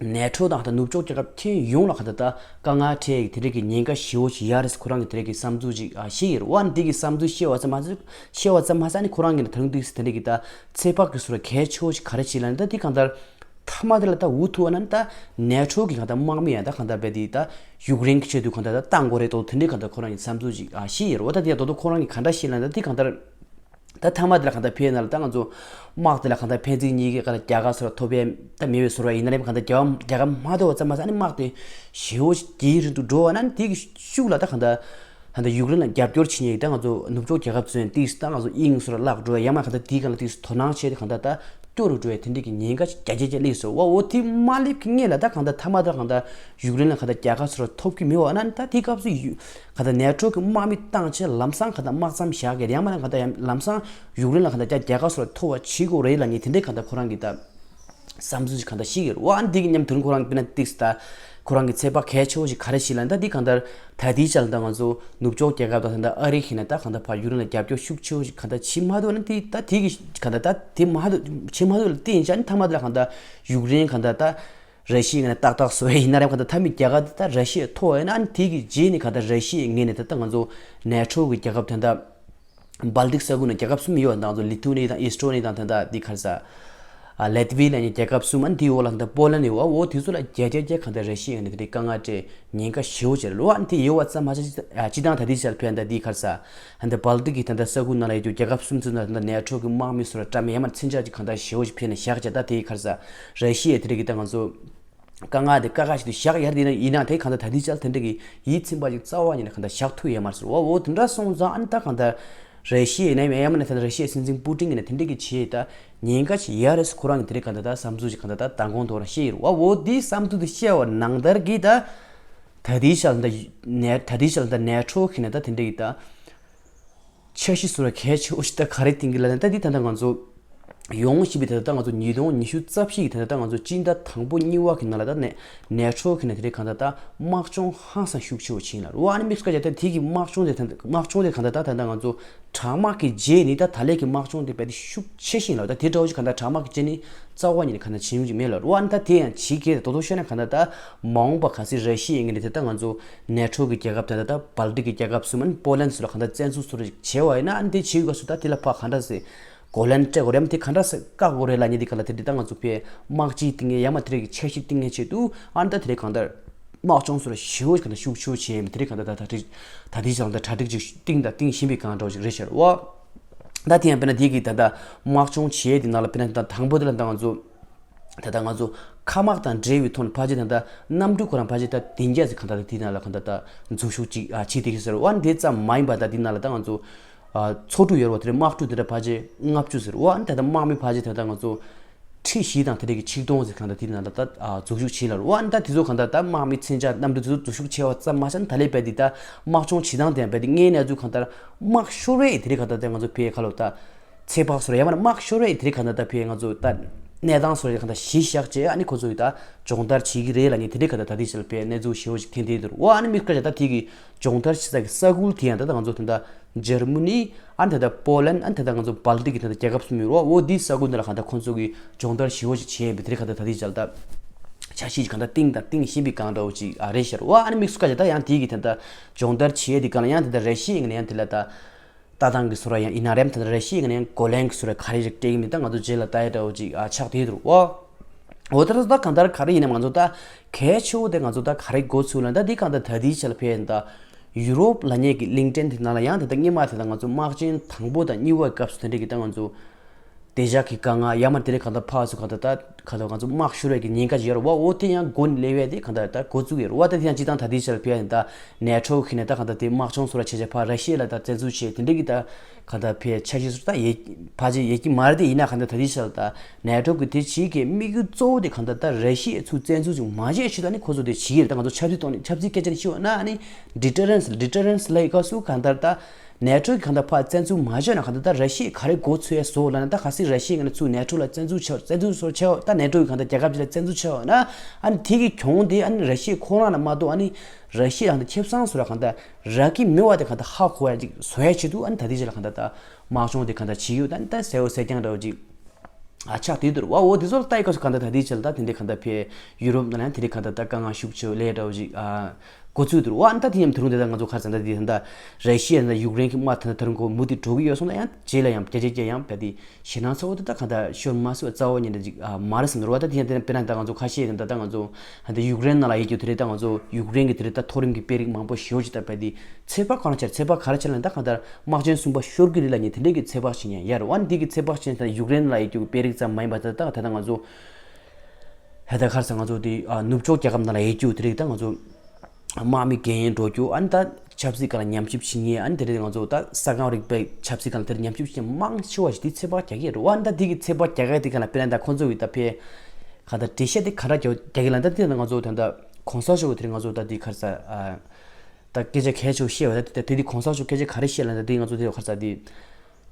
ནེ་ཊོ་དང་ད་ནུབ་ཕྱོགས་རྒྱལ་ཁབ་ཁྱོན་ཡོངས་ལ་ག་ད་ད་དཀའ་ངལ་འཕྲད་ཀྱི་དེ་འདྲ་གི་ཉེན་ཁ་ཞེ་པོ་ཞིག་ཡོད་རེད་ཟེར་ཁོ་རང་གི་དེ་འདྲ་གི་བསམ་ཚུལ་ཅིག་ཨ་བཤད་ཡོད་རེད་བ། འདི་གི་བསམ་ཚུལ་བཤད་པ་ཙམ་མ་ཟད་བཤད་པ་ཙམ་མ་ཟད་ནི་ཁོ་རང་གི་ད་རུང་དུས་སུ་དེ་འདྲ་གི་ད་ཚོད་དཔག་གི་ཟུར་གལ་ཆེ་བོ་ཞིག་ག་རེ་བྱེད་ལབ་ན་ད་འདི་གང་ལྟར་མཐའ་མ་དེ་ལ་ད་འུ་ཐུག་པ་ན་ད་ནེ་ཊོ་གི་གང་ལྟར་དམག་མི་ཡང་ད་གང་ལྟར་བས་དེ་ད་ཡུཀ་རེན་གི་ཆེད་དུ་གང་ལྟར་ད་བཏང་དགོས་རེད་དོ་དེ་འདྲ་གང་ལྟར་ཁོ་རང་གི་བསམ་ཚུལ་ཅིག་ཨ་བཤད་ཡོད་རེད་བ། ད་དེ་ཡང་དོ་དོ་ཁོ་རང་གི་ག་འདྲ་བཤད་ལབ་ན་ད་འདི་གང་ལྟར། ད་མཐའ་མ་དེ་ལ་གང་ལྟར་ཕན་ན་ལ་ད་ང་ཚོ་དམག་དེ་ལ་གང་ལྟར་ཕན་ཚུན་གཉིས་ཀྱི་ག་ལ་རྒྱལ་ཁ་སོར་ཐོབ་པའི་ད་མེད་པའི་སོར་བ་ཡིན་ན་རེད། གང་ལྟར་རྒྱལ་ཁ་རྒྱལ་ཁ་མ་ཐོབ་པ་ཙམ་མ་ཟད་ཨ་ནི་དམག་དེ་ཞེ་བོ་ཞིག་རྒྱའི་རིང་དུ་འགྲོ་བ་ན་ནི་དེ་གི་ཤུགས་ལ་ད་གང་ལྟར་ད་ལྟ་ཡུཀ་རེན་ལ་རྒྱབ་སྐྱོར་བྱེད་མཁན་ད་ང་ཚོ་ནུབ་ཕྱོགས་རྒྱལ་ཁབ་ཚོས་ཏིས་ད་ང་ཚོ་དབྱིངས་སུ་བརླག་འགྲོ་བ་ཡང་མ་གང་ལྟར་དེའི་སྒང་ལ་ཏིས་དོ་སྣང་བྱས་ཏེ་གང་ལྟར་ད་སྐྱོ་རུ་འགྲོ་བའི་དེ་འདྲ་གི་ཉེན་ཁ་རྒྱ་ཆེ་རྒྱ་སླེབས་སོང་བ། འོ་དེ་མ་སླེབས་ཀྱི་སྔོན་ལ་ད་གང་ལྟར་མཐའ་མ་ད་གང་ལྟར་ཡུཀ་རེན་ལ་གང་ལྟར་རྒྱལ་ཁ་སོ་སོར་ཐོབ་ཀྱི་མེད་བ་ན་ད་དེའི་སྐབས་སུ་ཡུ་གང་ལྟར་ནེ་ཊོ་གི་དམག་མི་བཏང་བྱས་ལམ་སང་གང་ལྟར་དམག་མཚམས་བཞག་གི་ཡང་མ་ན་གང་ལྟར་ཡང་ལམ་སང་ཡུཀ་རེན་ལ་གང་ལྟར་རྒྱ་རྒྱལ་ཁ་སོ་སོར་ཐོབ་པ་བྱེད་དགོས་རེད་ལབ་མཁན་དེ་འདྲའི་གང་ལྟར་ཁོ་རང་གི་ད། བསམ་ཚུལ་ཞིག་གང་ལྟར་ཤེས་ཀྱི་རེད་བ། ཨ་ནི་འདི་གི་མཉམ་དུ་ཁོ་རང་དཔེར་ན་ཏིག་ད་ཁོ་རང་གི་ཚོད་དཔག་གལ་ཆེ་བོ་ཞིག་ག་རེ་ཞིག་ལབ་ན་ད་འདི་གང་ལྟར་ད་ལྟའི་ཆ་ལ་ད་ང་ཚོ་ནུབ་ཕྱོགས་རྒྱལ་ཁབ་དང་ད་ལྟ་ཨ་རི་ཡིན་ན་ད་གང་ལྟར་ཕར་ཡུཀ་རེན་ལ་རྒྱབ་སྐྱོར་ཤུགས་ཆེ་བོ་ཞིག་གང་ལྟར་བྱེད་མ་ཐུབ་ན་དེ་ད་དེ་གི་གང་ལྟར་ད་དེ་མ་ཐུབ་བྱེད་མ་ཐུབ་ལ་བརྟེན་བྱས་ཨ་ནི་མཐའ་མ་དེ་ལ་གང་ལྟར་ཡུཀ་རེན་གང་ལྟར་ད་ར་ཤི་ཡའི་ངོས་ནས་ཏག་ཏག་བཟོ་ཡ་ཡིན་ན་རེད། གང་ལྟར་མཐའ་མའི་རྒྱལ་ཁ་དེ་ད་ར་ཤི་ཡས་ཐོབ་ཡ་ཡིན་ན་ཨ་ནི་དེ་གི་རྗེས་ནས་གང་ལྟར་ར་ཤི་ཡའི་ངོས་ནས་ད་ལྟ་ང་ཚོ་ནེ་ཊོ་གི་རྒྱལ་ཁབ་དེ་འདྲ། སྦལ་ཏིག་ས་ཁུལ་ནང་རྒྱལ་ཁབ་གསུམ་ཡོད་པ་དང་ཚོ་ལི་ཐུ་ནི་དང་ཨི་སི་ཊོ་ནི་དང་དེ་འདྲ་འདི་ག་རེ་ཟ། ཨ་ལེ་ཏི་ཝི་ལབ་མཁན་རྒྱལ་ཁབ་གསུམ་ཨ་ནི་དེའི་འོག་ལ་དེ་འདྲ་པོ་ལན་ཡོད་པ། འོ་དེ་ཚོ་ལ་རྒྱ་རྒྱ་རྒྱ་གང་ལྟར་ར་ཤི་ཡ་ནི་དེ་འདྲའི་དཀའ་ངལ་སྤྲད་ཉེན་ཁ་ཞེ་པོ་ཅིག་རེད་ལོ། ཨ་ནི་དེ་ཡོད་པ་ཙམ་མ་ཟད་སྤྱི་བཏང་ད་ལྟའི་ཆར་ཕན་ད་འདི་ག་རེ་ཟ། ཨ་འདི་སྦལ་ཏིག་གི་དེ་འདྲ་ས་ཁུལ་ནང་ལ་ཡོད་རྒྱུ་རྒྱལ་ཁབ་གསུམ་ཚོ་ནང་དེ་འདྲ་ནེ་ཊོ་གི་དམག་མི་ཚོ་ལ་བཀྲམ་ཡ་མ་མཚོན་ཆ་ཅིག་གང་ལྟར་ཞེ་པོ་ཅིག་ཕན་ན་བཞག་བྱས་ད་དེ་ག་རེ་ཟ། ར་ཤི་ཡ་དེ་འདྲ་གི་ད་ང་ཚོ། དཀའ་ངལ་དེ་དཀའ་ཁག་ཞིག་ཏུ་བཞག་ཡར་དེ་ན་ཡིན་ན་དེ་གང་ལྟར་ད་ལྟའི་ཆར་དེ་འདྲ་གི་ཡིད་ཚིམ་པ་ཞིག་རྩ་བ་ཉིད་ནས་གང་ལྟར་བཞག་ཐུབ་ཡོད་མ་རེད་ཟེར་བ། འོ་དེ་འདྲ་སོང་ཙང་ཨ་ནི་ད་གང་ལྟར་ར་ཤི་ཡ་ཡིན་ན་ཡང་མིན་ན་ད་ར་ཤི་ཡའི་སྲིད་འཛིན་པུ་ཏིན་གྱིས་ནི་དེ་འདྲ་གི་བྱས་ད་ཉེན་ཁ་ཞིག་ཡོད་རེད་ཟེར་ཁོ་རང་གི་དེ་འདྲ་གང་ལྟར་ད་བསམ་ཚུལ་ཞིག་གང་ལྟར་ད་མདང་དགོང་ཐོག་རང་བཤད་ཡོད་རེད་བ། འོ་དེའི་བསམ་ཚུལ་དེ་བཤད་པ་ནང་ལྟར་གྱི་ད་ད་ལྟའི་ཆར་ད་ནེ་ད་ལྟའི་ཆར་ད་ནེ་ཊོ་གི་ནི་ད་དེ་འདྲ་གི་ད། འཆར་གཞི་བཟོ་ར་གལ་ཆེ་བོ་ཞིག་ད་ག་རེ་བཏིང་གི་ལབ་ན་ད་འདི་ད་ལྟ་ང་ཚོ་ཡོང་བཞིན་པའི་ད་ལྟ་ང་ཚོ་ཉིས་སྟོང་ཉི་ཤུ་རྩ་བཞི་གི་ད་ལྟ་ང་ཚོ་སྤྱི་ཟླ་དང་པོ་གཉིས་པ་གི་ནང་ལ་ད་ནེ་ནེ་ཊོ་གི་ནས་དེ་རེད་གང་ལྟར་ད་དམག་སྦྱོང་ཧང་སང་ཤུགས་ཆེ་བོ་ཕྱིན་ལ་རུ་ཨ་ནི་དམིགས་བཀར་བྱས་ད་དེ་གི་དམག་སྦྱོང་དེ་ད་དམག་སྦྱོང་དེ་གང་ལྟར་ད་ད་ལྟ་ང་ཚོ་དྲག་དམག་གི་རྗེས་ནི་ད་ད་ལས་ཀྱི་དམག་སྦྱོང་དེ་རྦད་དེ་ཤུགས་ཆེ་ཞིང་ལ་ད་དེ་འདྲ་བོ་ཞིག་གང་ལྟར་དྲག་དམག་གི་རྗེས་ནི་རྩ་བ་ཉིད་ནས་གང་ལྟར་བྱེད་མྱོང་གི་མེད་ལ་རུ་ཨ་ནི་ད་དེ་ཡང་བྱེད་མཁན་དོ་དོ་ཤོད་ན་གང་ལྟར་ད་མ་འོངས་པ་གལ་སྲིད་ར་ཤི་ཡའི་ངོས་ནས་དེ་ད་ང་ཚོ། ནེ་ཊོ་གི་རྒྱལ་ཁབ་དེ་འདྲ་ད་བལ་ཏིག་གི་རྒྱལ་ཁབ་གསུམ་ཨ་ནི་པོ་ལན་སུ་ལ་གང་འདྲ་བཙན་འཛུལ་སུ་རེ་བྱས་པ་ཡིན་ན་ཨ་ནི་དེ་བྱེད་དགོས་སུ་ད་དེ་ལ་ཕ་གང་འདྲ་སེ་གོ་ལན་སྤྲད་དགོས་རེད་དེ་གང་འདྲ་སེ་བཀག་དགོས་རེད་ལབ་མཁན་དེ་ག་ལ་དེ་འདྲ་ད་ང་ཚོ་ཕའི་དམག་སྤྱི་བཏིང་ངེ་ཡ་མ་དེ་རེ་གི་འཆར་གཞི་བཏིང་ངེ་ཆེད་དུ་ཨ་ནི་ད་དེ་རེ་གང་འདྲ་དམག་སྦྱོང་སུ་ར་ཞེ་བོ་གང་འདྲ་ཤུགས་ཆེ་བྱས་མི་དེ་རེ་གང་འདྲ་ད་ད་དེ་ད་དེ་ཞང་ད་གྲ་སྒྲིག་ཅིག་བཏིང་ད་བཏིང་བཞིན་པའི་གང་འདྲ་ཞིག་རེད་ཤར་བ། ད་དེ་ཡང་དཔེར་ན་དེ་གི་ད་ད་དམག་སྦྱོང་བྱས་དེ་ནང་ལ་དཔེར་ན་ད་དང་པོ་དེ་ལ་ད་ང་ཚོ། ད་ལྟ་ང་ཚོ་མཁའ་དམག་དང་འབྲེལ་བའི་ཐོག་ནས་ཕལ་ཆེར་ད་ལྟ་གནམ་གྲུ་ཁོ་རང་ཕལ་ཆེར་ད་བདུན་བརྒྱ་ཙམ་གང་ལྟར་དེའི་ནང་ལ་གང་ལྟར་ད་འཛུལ་ཞུགས་ཅིག་ཨ་བྱེད་བསྡད་ཀྱི་ཟེར་བ་འདི་ཙམ་མ་ཡིན་པ་ད་དེའི་ནང་ལ་ད་ང་ཚོ་ཨ་མཚོ་གྲུ་ཡོད་རེད་བ། དེ་འདྲ་དམག་གྲུ་དེ་འདྲ་ཕལ་ཆེར་ལྔ་བཅུ་ཟེར་བ་ད་ལྟ་དམག་མི་ཕལ་ཆེར་ད་ལྟ་ང་ཚོ་ཁྲི་བཞི་དང་དེ་འདྲ་གི་ཆིག་སྟོང་ཟེར་གང་ལྟར་དེའི་ནང་ལ་ད་ཨ་འཛུལ་ཞུགས་བྱེད་ལ་རེད་བ། ད་དེ་ཚོ་གང་ལྟར་ད་དམག་མི་མཚོན་ཆ་གནམ་གྲུ་དེ་ཚོ་འཛུལ་ཞུགས་བྱས་པ་ཙམ་མ་ཟད་ད་ལས་རྦད་དེ་ད་དམག་སྦྱོང་བྱེད་སྟངས་དེ་ཡང་རྦད་དེ་དངོས་གནས་ཚུལ་གང་ལྟར་དམག་ཤོར་བས་དེ་རིང་གང་ལྟར་ད་ང་ཚོ་ཕའི་ཁ་ལོ་ད། ཚེ་དཔག་སོར་ཡ་མ་ན་དམག་ཤོར་བས་དེ་རིང་ག་ན་ད་ཕའི་ང་ཚོ་ད་གནས་སྟངས་སོར་ཡ་ག་ད་གཞི་བཞག་བྱས་ཨ་ནི་ཁོ་ཚོ་ཡི་ད་སྦྱོང་བརྡར་བྱེད་ཀྱི་རེད་ལ་ནི་དེ་རིང་ག་ད་ད་དེ་ཞལ་ཕའི་གནས་ཚུལ་ཞེ་བོ་ཞིག་ཐེན་ཏེ་འདུག་བ། ཨ་ནི་དམིགས་བཀར་བྱ་ད་དེ་གི་སྦྱོང་བརྡར་བྱེད་ས་གི་ས་ཁུལ་དེ་ཡང་ད་ད་ང་ཚོ་དེ་ད་འཇར་མ་ནི་ཨ་ནི་ད་ད་པོ་ལན་ཨ་ནི་ད་ད་ང་ཚོ་སྦལ་ཏིག་གི་ད་ད་རྒྱལ་ཁབ་གསུམ་ཡོད་རོ། འོ་དེའི་ས་ཁུལ་འདི་ལ་ག་ད་ཁོ་ཚོ་གི་སྦྱོང་བརྡར་ཞེ་བོ་ཞིག་བྱས་ཡིན་པས་དེ་རིང་ག་ད་ད་དེ་ཞལ་ད་འཆར་གཞི་ཞིག་ག་ད་ཏིང་ད་ཏིང་བཞིན་པའི་གང་འདྲ་བོ་ཞིག་ཨ་རེད་ཤར་བ། ཨ་ནི་དམིགས་བཀར་བྱ་ད་ཡང་དེ་གི་ད་ད་སྦྱོང་བརྡར་བྱེད་ཡ་དེ་ག་ལ་ཡང་ད་ད་རེ་ཤི་ཡིན་ན་ཡང་དེ་ལ་ད། ལྟ་སྟངས་ཀྱི་བཟོ་འདྲ་ཡང་ཡིན་ན་རེམ་ད་ལྟ་རེ་ཤི་ཡིན་ན་ཡང་གོ་ལན་གྱི་བཟོ་འདྲ་ག་རེ་རིགས་སྤྲད་ཀྱི་མིན་ད་ང་ཚོ་རྗེས་ལ་ལྟ་ཡ་འདྲ་བོ་ཅིག་ཨ་ཆགས་བསྡད་འདུག་ཨོ། འོ་ད་ད་གང་ལྟར་ག་རེ་ཡིན་ནམ་ང་ཚོ་ད་གལ་ཆེ་བོ་དེ་ང་ཚོ་ད་ག་རེ་འགོ་ཚུགས་ལ་ད་འདི་གང་ལྟར་ད་ལྟའི་ཆ་ལ་ཕེབས་ཡིན་ད་ཡུ་རོབ་ལ་ཉེ་གི་གླིང་ཕྲན་དེ་ནང་ལ་ཡང་ད་ལྟ་སྔོན་མ་དེ་ད་ང་ཚོ་དམག་ཆེན་དང་པོ་དང་གཉིས་པའི་སྐབས་སུ་དེ་འདྲས་ཀྱི་ད་ང་ཚོ། དེ་ཞག་གི་དཀའ་ངལ་ཡ་མ་དེ་རིང་གང་ལྟར་ཕར་ཚུར་གང་ལྟར་ད་གང་ལྟར་ང་ཚོ་དམག་ཤོར་བའི་གི་ཉེན་ཁ་ཅིག་ཡོད་རེད་བ། འོ་དེ་ཡང་འགོ་ནས་སླེབས་ཡས་དེ་གང་ལྟར་ད་འགོ་བཙུགས་ཡོད་རེད་བ། ད་དེ་ཡང་སྤྱི་བཏང་ད་ལྟའི་ཆར་ཕེབས་ཡ་ཡིན་ད་ནེ་ཊོ་གི་ནས་ད་གང་ལྟར་དེ་དམག་སྦྱོང་སོགས་ལ་བྱས་བྱས་ཕར་ར་ཤི་ཡ་ལ་ད་བཙན་འཛུལ་བྱས་དེ་འདྲའི་གི་ད་གང་ལྟར་ཕེ་འཆར་གཞི་སོགས་ད་ཡེ་ཕར་ཅིག་ཡེ་གི་མ་རེད། དེ་ཡིན་ན་གང་ལྟར་ད་ལྟའི་ཆར་ད་ནེ་ཊོ་གི་དེ་བྱེད་གི་དམིགས་ཡུལ་གཙོ་བོ་དེ་གང་ལྟར་ད་ར་ཤི་ཡ་ཚུར་བཙན་འཛུལ་ཅིག་མ་བྱས་ཆེད་ད་ནི་ཁོ་ཚོ་དེ་བྱེད་ཀྱི་རེད། ད་ང་ཚོ་ཆབ་སྲིད་ཐོག་ནས་ཆབ་སྲིད་སྐད་ཆ་ནས་ཤི་བ་ན་ཨ་ནི་ཌི་ཊ་རེན་སི་ཌི་ཊ་རེན་སི་ལ་ཡི་ག་སུ་གང་ལྟར་ད། ནེ་ཊོ་གི་གང་ལྟར་ཕར་བཙན་འཛུལ་མ་བྱས་ན་གང་ལྟར་ད་ར་ཤི་ཡས་ག་རེ་འགོ་ཚུགས་ཡས་བཟོ་ལབ་ན་ད་གལ་སྲིད་ར་ཤི་ཡས་ངོས་ནས་ཚུར་ནེ་ཊོ་ལ་བཙན་འཛུལ་བྱས་བཙན་འཛུལ་བཟོ་བྱས་ད་ནེ་ཊོ་གི་གང་ལྟར་རྒྱལ་ཁབ་ཅིག་ལ་བཙན་འཛུལ་བྱས་པ་ན་ཨ་ནི་དེ་གི་གྱོང་དེ་ཨ་ནི་ར་ཤི་ཡ་ཁོ་རང་ལ་མ་གཏོགས་ཨ་ནི་ར་ཤི་ཡ་གང་ལྟར་ཁེ་བཟང་བཟོ་ར་གང་ལྟར་རག་གི་མེད་པ་དེ་གང་ལྟར་ཧ་གོ་ཡ་ཅིག་བཟོ་ཡ་ཆེད་དུ་ཨ་ནི་ད་ལྟའི་ཆ་ལ་གང་ལྟར་ད་དམག་སྦྱོང་དེ་གང་ལྟར་བྱེད་ཡོད་ད་ཨ་ནི་ད་གསལ་བོ་གསལ་རྐྱང་འདྲ་བོ་ཅིག་ཨ་ཆགས་དེ་དུར་བ་འོ་དེ་ཚོ་ལ་ལྟ་ཡི་སྐབས་སུ་གང་ལྟར་ད་ལྟའི་ཆ་ལ་ད་དེ་འདྲའི་གང་ལྟར་ཕེ་ཡུ་རོབ་ནང་ལ་ཡང་དེ་འདྲའི་གང་ལྟར་ད་དཀའ་ངལ་ཤུགས་ཆེ་བ་ལས་འདྲ་བོ་ཅིག་ཨ་ འགོ་ཚུགས་འདུག་བ། ཨ་ནི་ད་དེ་ཡང་དུས་རུང་དེ་ད་ང་ཚོ་ཁར་ཙང་ད་དེ་ད་ར་ཤི་ཡ་ད་ཡུཀ་རེན་གྱི་དམག་ད་ད་རུང་གོ་མུ་མཐུད་འགྲོ་གི་ཡོད་སོང་ན་ཡང་རྗེས་ལ་ཡང་བརྒྱ་ཆ་བརྒྱ་ཡང་བས་དེ་ཞེད་སྣང་ཚ་བོ་དེ་ད་གང་ལྟར་ཤོར་མ་སྲིད་པ་རྩ་བ་ཉིད་ནས་ཅིག་མ་རེད་བསམ་འདུག་བ། ད་དེ་ཡང་དེ་དཔེར་ན་ད་ང་ཚོ་ཁ་ཤས་ད་ད་ང་ཚོ་ད་ཡུཀ་རེན་ནང་ལ་ཡོད་རྒྱུ་དེ་རེད། ད་ང་ཚོ་ཡུཀ་རེན་གྱི་དེ་རེད། ད་མཐོ་རིམ་གྱི་དཔོན་རིགས་མང་པོ་ཞེ་པོ་ཅིག་ད་བས་དེ་ཚོད་དཔག་གང་ལ་ཆར་ཚོད་དཔག་ག་རེ་ཆར་ལ་ད་གང་ལྟར་དམག་ཆེན་གསུམ་པ་ཤོར་གི་རེད་ལབ་མཁན་དེ་འདྲས་ཀྱི་ཚོད་དཔག་བྱེད་མཁན་ཡོད་རེད་བ། ཨ་ནི་དེ་གི་ཚོད་དཔག་བྱེད་མཁན་ད་ཡུཀ་རེན་ལ་ཡོད་རྒྱུ་གི་དཔོན་རིགས་ཙམ་མ་ཡིན་པ་ད་ད་ད་ད་ང་ཚོ་ཧེ་ད་ཁར་ས་ང་ཚོ་དེ་ཨ་ནུབ་ཕྱོགས་རྒྱལ་ཁབ་ནང་ལ་ཡོད་རྒྱུ་དེ་རིགས་ད་ང་ཚོ་དམག་མི་རྒན་ཡོལ་འགྲོ་རྒྱུ། ཨ་ནི་ད་ཆབ་སྲིད་སྒང་ལ་ཉམས་ཞིབ་བྱེད་མཁན། ཨ་ནི་དེ་རིགས་ང་ཚོ་ད་ས་ཁང་རིག་པའི་ཆབ་སྲིད་སྒང་ལ་དེ་རིགས་ཉམས་ཞིབ་བྱེད་མཁན་མང་ཆེ་བ་ཞིག་དེ་ཚོད་དཔག་རྒྱག་གི་རེད་བ། ཨ་ནི་ད་དེ་གི་ཚོད་དཔག་རྒྱག་གི་དེ་ག་ལ་དཔེར་ན་ད་ཁོ་ཚོ་གི་ད་ཕེ་ག་ད་འགྲེལ་བཤད་དེ་ག་འདྲ་རྒྱག་རྒྱག་གི་ལ། ད་དེ་ང་ཚོ་ད་ད་གོང་ས་མཆོག་གི་དེ་རིགས་ང་ཚོ་ད་དེ་ག་རེ་ཟ་ཨ། ད་སྐད་ཆ་གལ་ཆེ་བོ་བཤད་པ་ད་དེ་དེ་དེ་གོང་ས་མཆོག་སྐད་ཆ་ག་རེ་བཤད་ལབ་ན་ད་དེ་ང་ཚོ་དེ་ག་རེ་ཟ་དེ།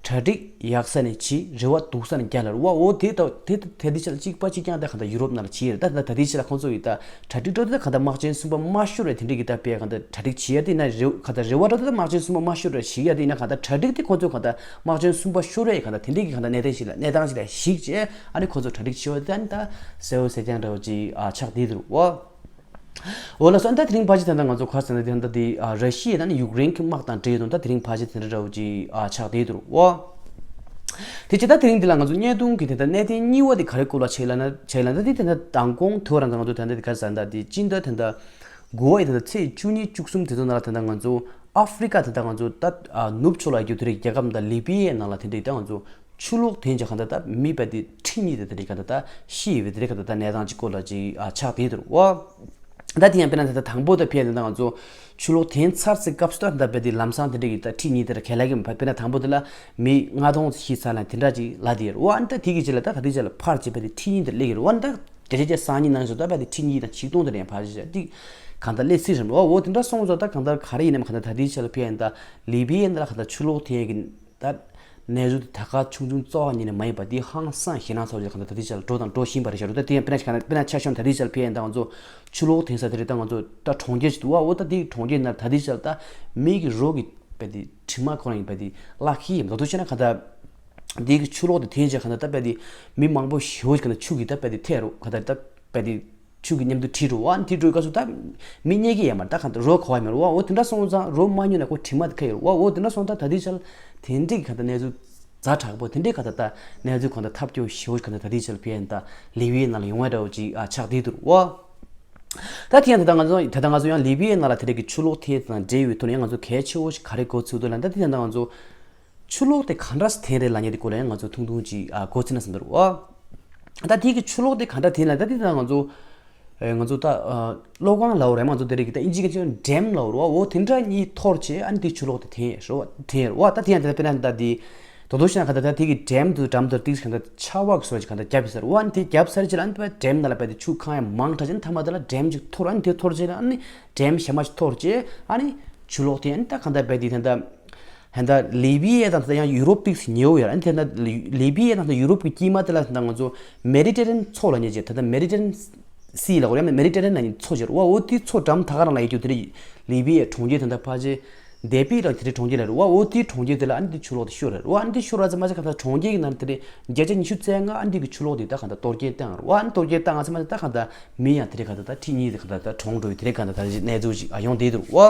གྲ་སྒྲིག་ཡག་ས་ནས་བྱེད། རེ་བ་སྡུག་ས་ནས་རྒྱག་ལ་རེད་བ། འོ་དེ་ད་དེ་ད་དེ་དེ་ཆ་ལ་གཅིག་པ་གཅིག་རྐྱང་ད་ག་ད་ཡུ་རོབ་ནང་ལ་བྱེད་ཡོད་རེད། ད་ད་ད་དེ་ཆ་ལ་ཁོང་ཚོ་ཡིས་ད་གྲ་སྒྲིག་འགྲོ་དེ་ད་ག་ད་དམག་ཆེན་གསུམ་པ་མ་ཤོར་བའི་དེ་འདྲས་ཀྱི་ད་དཔེ་ག་ད་གྲ་སྒྲིག་བྱེད་ཡ་དེ་ན་རེ་ག་ད་རེ་བ་འགྲོ་དེ་ད་དམག་ཆེན་གསུམ་པ་མ་ཤོར་བའི་བྱེད་ཡ་དེ་ན་ག་ད་གྲ་སྒྲིག་དེ་ཁོང་ཚོ་ག་ད་དམག་ཆེན་གསུམ་པ་ཤོར་བའི་ག་ད་དེ་འདྲས་ཀྱི་ག་ད་གནས་སྟངས་ཤིག་ལ་གནས་སྟངས་ཤིག་ལ་གཞིགས་བྱས་ཨ་ནི་ཁོང་ཚོ་གྲ་སྒྲིག་བྱེད་ཡ་དེ་ད་ད་གསལ་བོ་གསལ་རྐྱང་འདྲ་བོ་ཅིག་ཨ་ཆགས་བསྡད་འདུག་བ། འོ་ལགས་སོ། ད་དེ་རིང་ཕལ་ཆེར་ད་ལྟ་ང་ཚོ་ག་རེ་ཟེར་ན་དེ་ད་དེ་ཨ་ར་ཤི་ཡ་དང་ཡུཀ་རེན་གྱི་དམག་དང་འབྲེལ་ཡོད་དང་ད་དེ་རིང་ཕལ་ཆེར་དེ་འདྲ་འདྲ་བོ་ཅིག་ཨ་ཆགས་བསྡད་འདུག་བ། དེ་བྱས་ད་དེ་རིང་འདི་ལ་ང་ཚོ་བརྙན་ཐུང་གི་དེ་ད་གནད་དོན་གཉིས་པ་དེ་ག་རེ་སྐོར་ལ་བྱས་ལབ་ན་བྱས་ལབ་ན་ད་དེ་ད་ལྟ་མདང་དགོང་དུས་རང་ད་ང་ཚོ་ད་ལྟ་དེ་ག་རེ་ཟེར་ན་ད་དེ་སྤྱི་ཟླ་ད་ལྟ་དགུ་པ་ཡི་ད་ལྟ་ཚེས་བཅུ་གཉིས་བཅུ་གསུམ་དེ་ཚོ་ནང་ལ་ད་ལྟ་ང་ཚོ་ཨ་ཧྥི་རི་ཀ་ད་ལྟ་ང་ཚོ་ད་ཨ་ནུབ་ཕྱོགས་ལ་ཡོད་རྒྱུ་དེ་རིགས་རྒྱལ་ཁབ་ད་ལི་བི་ཡའི་ནང་ལ་དེ་འདྲ་ཡི་ད་ང་ཚོ། ཆུ་ལོག་དེ་ཡིན་ཀྱང་གང་ལྟར་ད་མི་བས་དེ་ཁྲི་གཉིས་དེ་དེ་འདྲའི་གང་ལྟར་ད་ཤི་ཡི་བས་དེ་འདྲའི་གང་ལྟར་ད་གནས་སྟངས་ཅིག་སྐོར་ལ་ཅིག་ཨ་ཆགས་བསྡད་འདུག་བ། ད་དེ་ཡང་དཔེར་ན་ད་ལྟ་དང་པོ་ད་ཕེ་ད་ལྟ་ང་ཚོ་ཆུ་ལོག་དེ་ཚར་ཚེ་སྐབས་སུ་ད་ད་བས་དེ་ལམ་སང་དེ་འདྲའི་གི་ད་ཁྲི་གཉིས་དེ་ར་གལ་ལ་གི་མ་ཕ་དཔེར་ན་དང་པོ་དེ་ལ་མི་ལྔ་སྟོང་ཤི་ཚར་ལ་དེ་འདྲ་ཅིག་ལ་དེ་ཡོད་བ། ཨ་ནི་ད་དེ་གི་རྗེས་ལ་ད་ད་དེ་རྗེས་ལ་ཕར་ཅིག་བས་དེ་ཁྲི་གཉིས་དེ་སླེབས་ཀྱི་རེད་བ། ཨ་ནི་ད་བརྒྱ་ཆ་བརྒྱ་སང་ཉིན་ནང་བཞིན་ད་བས་དེ་ཁྲི་གཉིས་དང་ཆིག་སྟོང་དེ་རེད་ཡང་ཕར་ཅིག་ཅིག་གང་ལྟར་སླེབས་སྲིད་རེད་བ། འོ་དེ་འདྲ་སོང་ཙང་ད་གང་ལྟར་ག་རེ་ཡིན་ནམ་གང་ལྟར་ད་དེ་རྗེས་ལ་ཕེ་ཡང་ད་ལི་བི་ཡའི་ནང་ལ་གང་ལྟར་ཆུ་ལོག་དེ་ཡང་གི་ད་གནས་ཚུལ་དེ་ད་ག་ཆུང་ཆུང་ཙག་ཉིད་ནས་མ་ཡིན་པ་འདི་ཧང་སང་ཞེད་སྣང་ཚ་བོ་ཅིག་གང་ལྟར་ད་ལྟའི་ཆར་འགྲོ་དང་འགྲོ་བཞིན་པ་རེད་ཤག་རེད། ད་དེ་ཡང་དཔེར་ན་ཆ་བཞག་ན་དཔེར་ན་ཆ་བཞག་ན་ད་ལྟའི་ཆར་ཕེ་ཡང་ད་ང་ཚོ་ཆུ་ལོག་དེང་སང་དེ་རེད། ད་ང་ཚོ་ད་གྲོང་ཁྱེར་ཅིག་འདུག་བ། འོ་ད་དེའི་གྲོང་ཁྱེར་ནང་ད་ལྟའི་ཆར་ད་མི་གི་རོ་གི་བས་དེ་དྲི་མ་ཁོ་རང་ཡིན་པས་དེ་བརླག་གི་ཡིན། ད་དུ་བྱས་ན་གང་ལྟར་དེ་གི་ཆུ་ལོག་དེ་དེང་ཆ་གང་ལྟར་ད་བས་དེ་མི་མང་པོ་ཞེ་པོ་ཅིག་གང་ལྟར་ཆུ་གི་ད་བས་དེ་ཐལ་རོ་གང་ལྟར་ད་བས་དེ། ཆུ་གི་མཉམ་དུ་ཁྲིད་འགྲོ་བ། ཨ་ནི་དེ་འགྲོའི་སྐབས་སུ་ད་མི་རྙེད་ཀྱི་ཡོད་མ་རེད། ད་གང་ལྟར་རོ་ག་བ་ཡོད་མ་རེད་བ། འོ་དེ་འདྲ་སོང་ཙང་རོ་མ་ཉོས་ན་ཁོ་དྲི་མ་དེ་ཁ་ཡོད་རེད་བ། འོ་དེ་འདྲ་སོང་ཙང་ད་ལྟའི་ཆར་དེ་འདྲའི་གི་གང་ལྟར་གནས་ཚུལ་ཛ་དྲག་པོ་དེ་འདྲའི་གང་ལྟར་ད་གནས་ཚུལ་གང་ལྟར་ཐབས་སྐྱོ་ཞེ་པོ་གང་ལྟར་ད་ལྟའི་ཆར་ཕེ་ཡན་ད་ལི་བི་ཡའི་ནང་ལ་ཡོང་བ་འདྲ་བོ་ཅིག་ཨ་ཆགས་བསྡད་འདུག་བ། ད་དེ་ཡང་ད་ལྟ་ང་ཚོ་ད་ལྟ་ང་ཚོ་ཡང་ལི་བི་ཡའི་ནང་ལ་དེ་འདྲའི་གི་ཆུ་ལོག་དེ་དང་འབྲེལ་བའི་ཐོག་ནས་ཡང་ང་ཚོ་གལ་ཆེ་བོ་ཞིག་ག་རེ་གོ་ཚུལ་འདུག་ལབ་ན་ད་དེ་ཡང་ད་ང་ཚོ། ཆུ་ལོག་དེ་ག་འདྲ་སེ་ཐོན་རེད་ལབ་མཁན་དེ་སྐོར་ལ་ཡང་ང་ཚོ་ཐུང་ཐུང་ཅིག་ཨ་གོ་ཚུལ་ན་ཟིན་འདུག་བ། ད་དེ་གི་ཆུ་ལོག་དེ་ག་འདྲ་ཐོན་ལབ་ད་དེ་ད་ང་ཚོ་ཨེ་ང་ཚོ་ད་ཨ་གློག་ཁང་ལབ་རེད། ང་ཚོ་དེ་རིགས་ཀྱི་ད་ཨིན་ཇི་གི་ཆེ་ཌེམ་ལབ་རེད་བ། འོ་དེ་འདྲ་གཉིས་འཐོར་བྱས་ཨ་ནི་དེ་ཆུ་ལོག་དེ་ཐོན་རེད་བ། ཐོན་རེད་བ། ད་དེ་ཡང་དེ་དཔེར་ན་ད་དེ་དོ་དོ་ཤ་ན་ག་ད་ད་དེ་གི་ཌེམ་དུ་འགྲམ་དུ་ཏིག་ག་ད་ཆར་པ་གི་སོ་ཅིག་ག་ད་བརྒྱབ་ཡོད་ས་རེད་བ། ཨ་ནི་དེ་བརྒྱབ་ས་རེད་ཅེ་ལ་ཨ་ནི་དེ་ཌེམ་ནང་ལ་བས་དེ་ཆུ་གང་ཡང་མང་དྲགས་ཅེ་ཨ་ནི་མཐའ་མ་དེ་ལ་ཌེམ་ཅིག་འཐོར། ཨ་ནི་དེ་འཐོར་བྱས་ཨ་ནི་ཌེམ་གཞན་པ་ཅིག་འཐོར་བྱས་ཨ་ནི་ཆུ་ལོག་དེ་ཨ་ནི་ད་ག་ད་བས་དེ་ད་ད། ཧན་ད་ལི་བི་ཡ་དང་ད་ཡང་ཡུ་རོབ་ཏིག་ཉེ་བོ་ཡོད་ར། ཨ་ནི་དེ་ན་ལི་བི་ཡ་དང་ད་ཡུ་རོབ་ཀྱི་དཀྱིལ་མ་དེ་ལ་ད་ང་ཚོ་མེ་ཌི་ཊེ་རེ་ནི་ཡན་མཚོ་ལབ་མཁན་ཅིག་ད་ད་མེ་ཌི་ཊེ་རེ་ནི་ཡན་སི་ལབ་དགོས་རེད། མེ་ཌི་ཊེ་རེ་ནི་ཡན་མཚོ་ཅིག་རེད་བ། འོ་དེ་མཚོ་འགྲམ་ད་ག་རང་ལ་ཡོད་རྒྱུ་དེ་རེད། ལི་བི་ཡའི་གྲོང་ཁྱེར་དེ་ད་ཕལ་ཆེར་དེ་པི་རང་དེ་རེད་གྲོང་ཁྱེར་རེད་བ། འོ་དེའི་གྲོང་ཁྱེར་དེ་ལ་ཨ་ནི་དེ་ཆུ་ལོག་དེ་ཤོར་རེད་བ། ཨ་ནི་དེ་ཤོར་ར་ཙམ་མ་ཟད་ག་ད་གྲོང་ཁྱེར་གྱི་ནང་དེ་རེད་བརྒྱ་ཆ་ཉི་ཤུ་རྩ་ལྔ་ཨ་ནི་དེ་གི་ཆུ་ལོག་དེ་ད་ག་ད་གཏོར་སྐྱོན་བཏང་རེད་བ། ཨ་ནི་གཏོར་སྐྱོན་བཏང་ཙམ་མ་ཟད་ད་ག་ད་མི་ཡང་དེ་རེད་ག་ད་ད་ཁྲི་གཉིས་དེ་ག་ད་ད་གྲོངས་འགྲོ་ཡི་དེ་རེད་ག་ད་ད་གནས་ཚུལ་ཞིག་ཨ་ཡོང་བསྡད་འདུག་བ།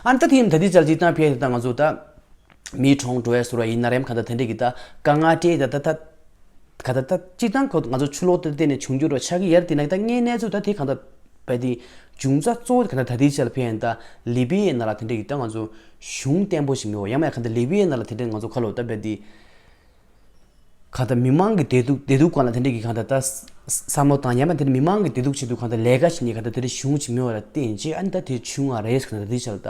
ཨ་ནི་ད་དེ་ཡིན་ད་དེ་ཅལ་ཅིག་ད་ཕེ་ད་ང་ཚོ་ད་མི་གྲོངས་འགྲོ་ཡ་ཟེར་བ་ཡིན་ན་རེམ་ག་ད་དེ་འདྲས་ཀྱི་ད་དཀའ་ངལ་སྤྲད་ད་ད་ད་ག་ད་ད་སྤྱིར་བཏང་ཁོ་ང་ཚོ་ཆུ་ལོག་དེ་བརྟེན་ནས་བྱུང་རྒྱུ་རོ་ཆགས་ཀྱི་ཡར་དེ་ན་ད་དངོས་གནས་ཚུལ་ད་དེ་ག་ད་བས་དེ་འབྱུང་རྩ་གཙོ་བོ་དེ་ག་ད་ད་དེ་ཅལ་ཕེ་ཡིན་ད་ལི་བི་ཡའི་ནང་ལ་དེ་འདྲས་ཀྱི་ད་ང་ཚོ་གཞུང་བརྟན་པོ་ཞིག་མེད་བ་ཡང་མ་ཡང་ག་ད་ལི་བི་ཡའི་ནང་ལ་དེ་འདྲས་ང་ཚོ་ཁ་ལོ་ད་བས་དེ། གང་ལྟར་མི་མང་གི་བདེ་སྡུག་བདེ་སྡུག་སྒང་ལ་དེ་འདྲ་གི་གང་ལྟར་ད་བསམ་བློ་བཏང་ཡང་མ་དེ་འདྲ་མི་མང་གི་བདེ་སྡུག་ཆེད་དུ་གང་ལྟར་ལས་ཀ་བྱེད་མཁན་གང་ལྟར་དེ་འདྲ་གཞུང་ཅིག་མེད་པ་ལ་བརྟེན་བྱས་ཨ་ནི་ད་དེ་བྱུང་བ་རེད་ཟེར་གང་ལྟར་དེ་ཆ་ལ་ད་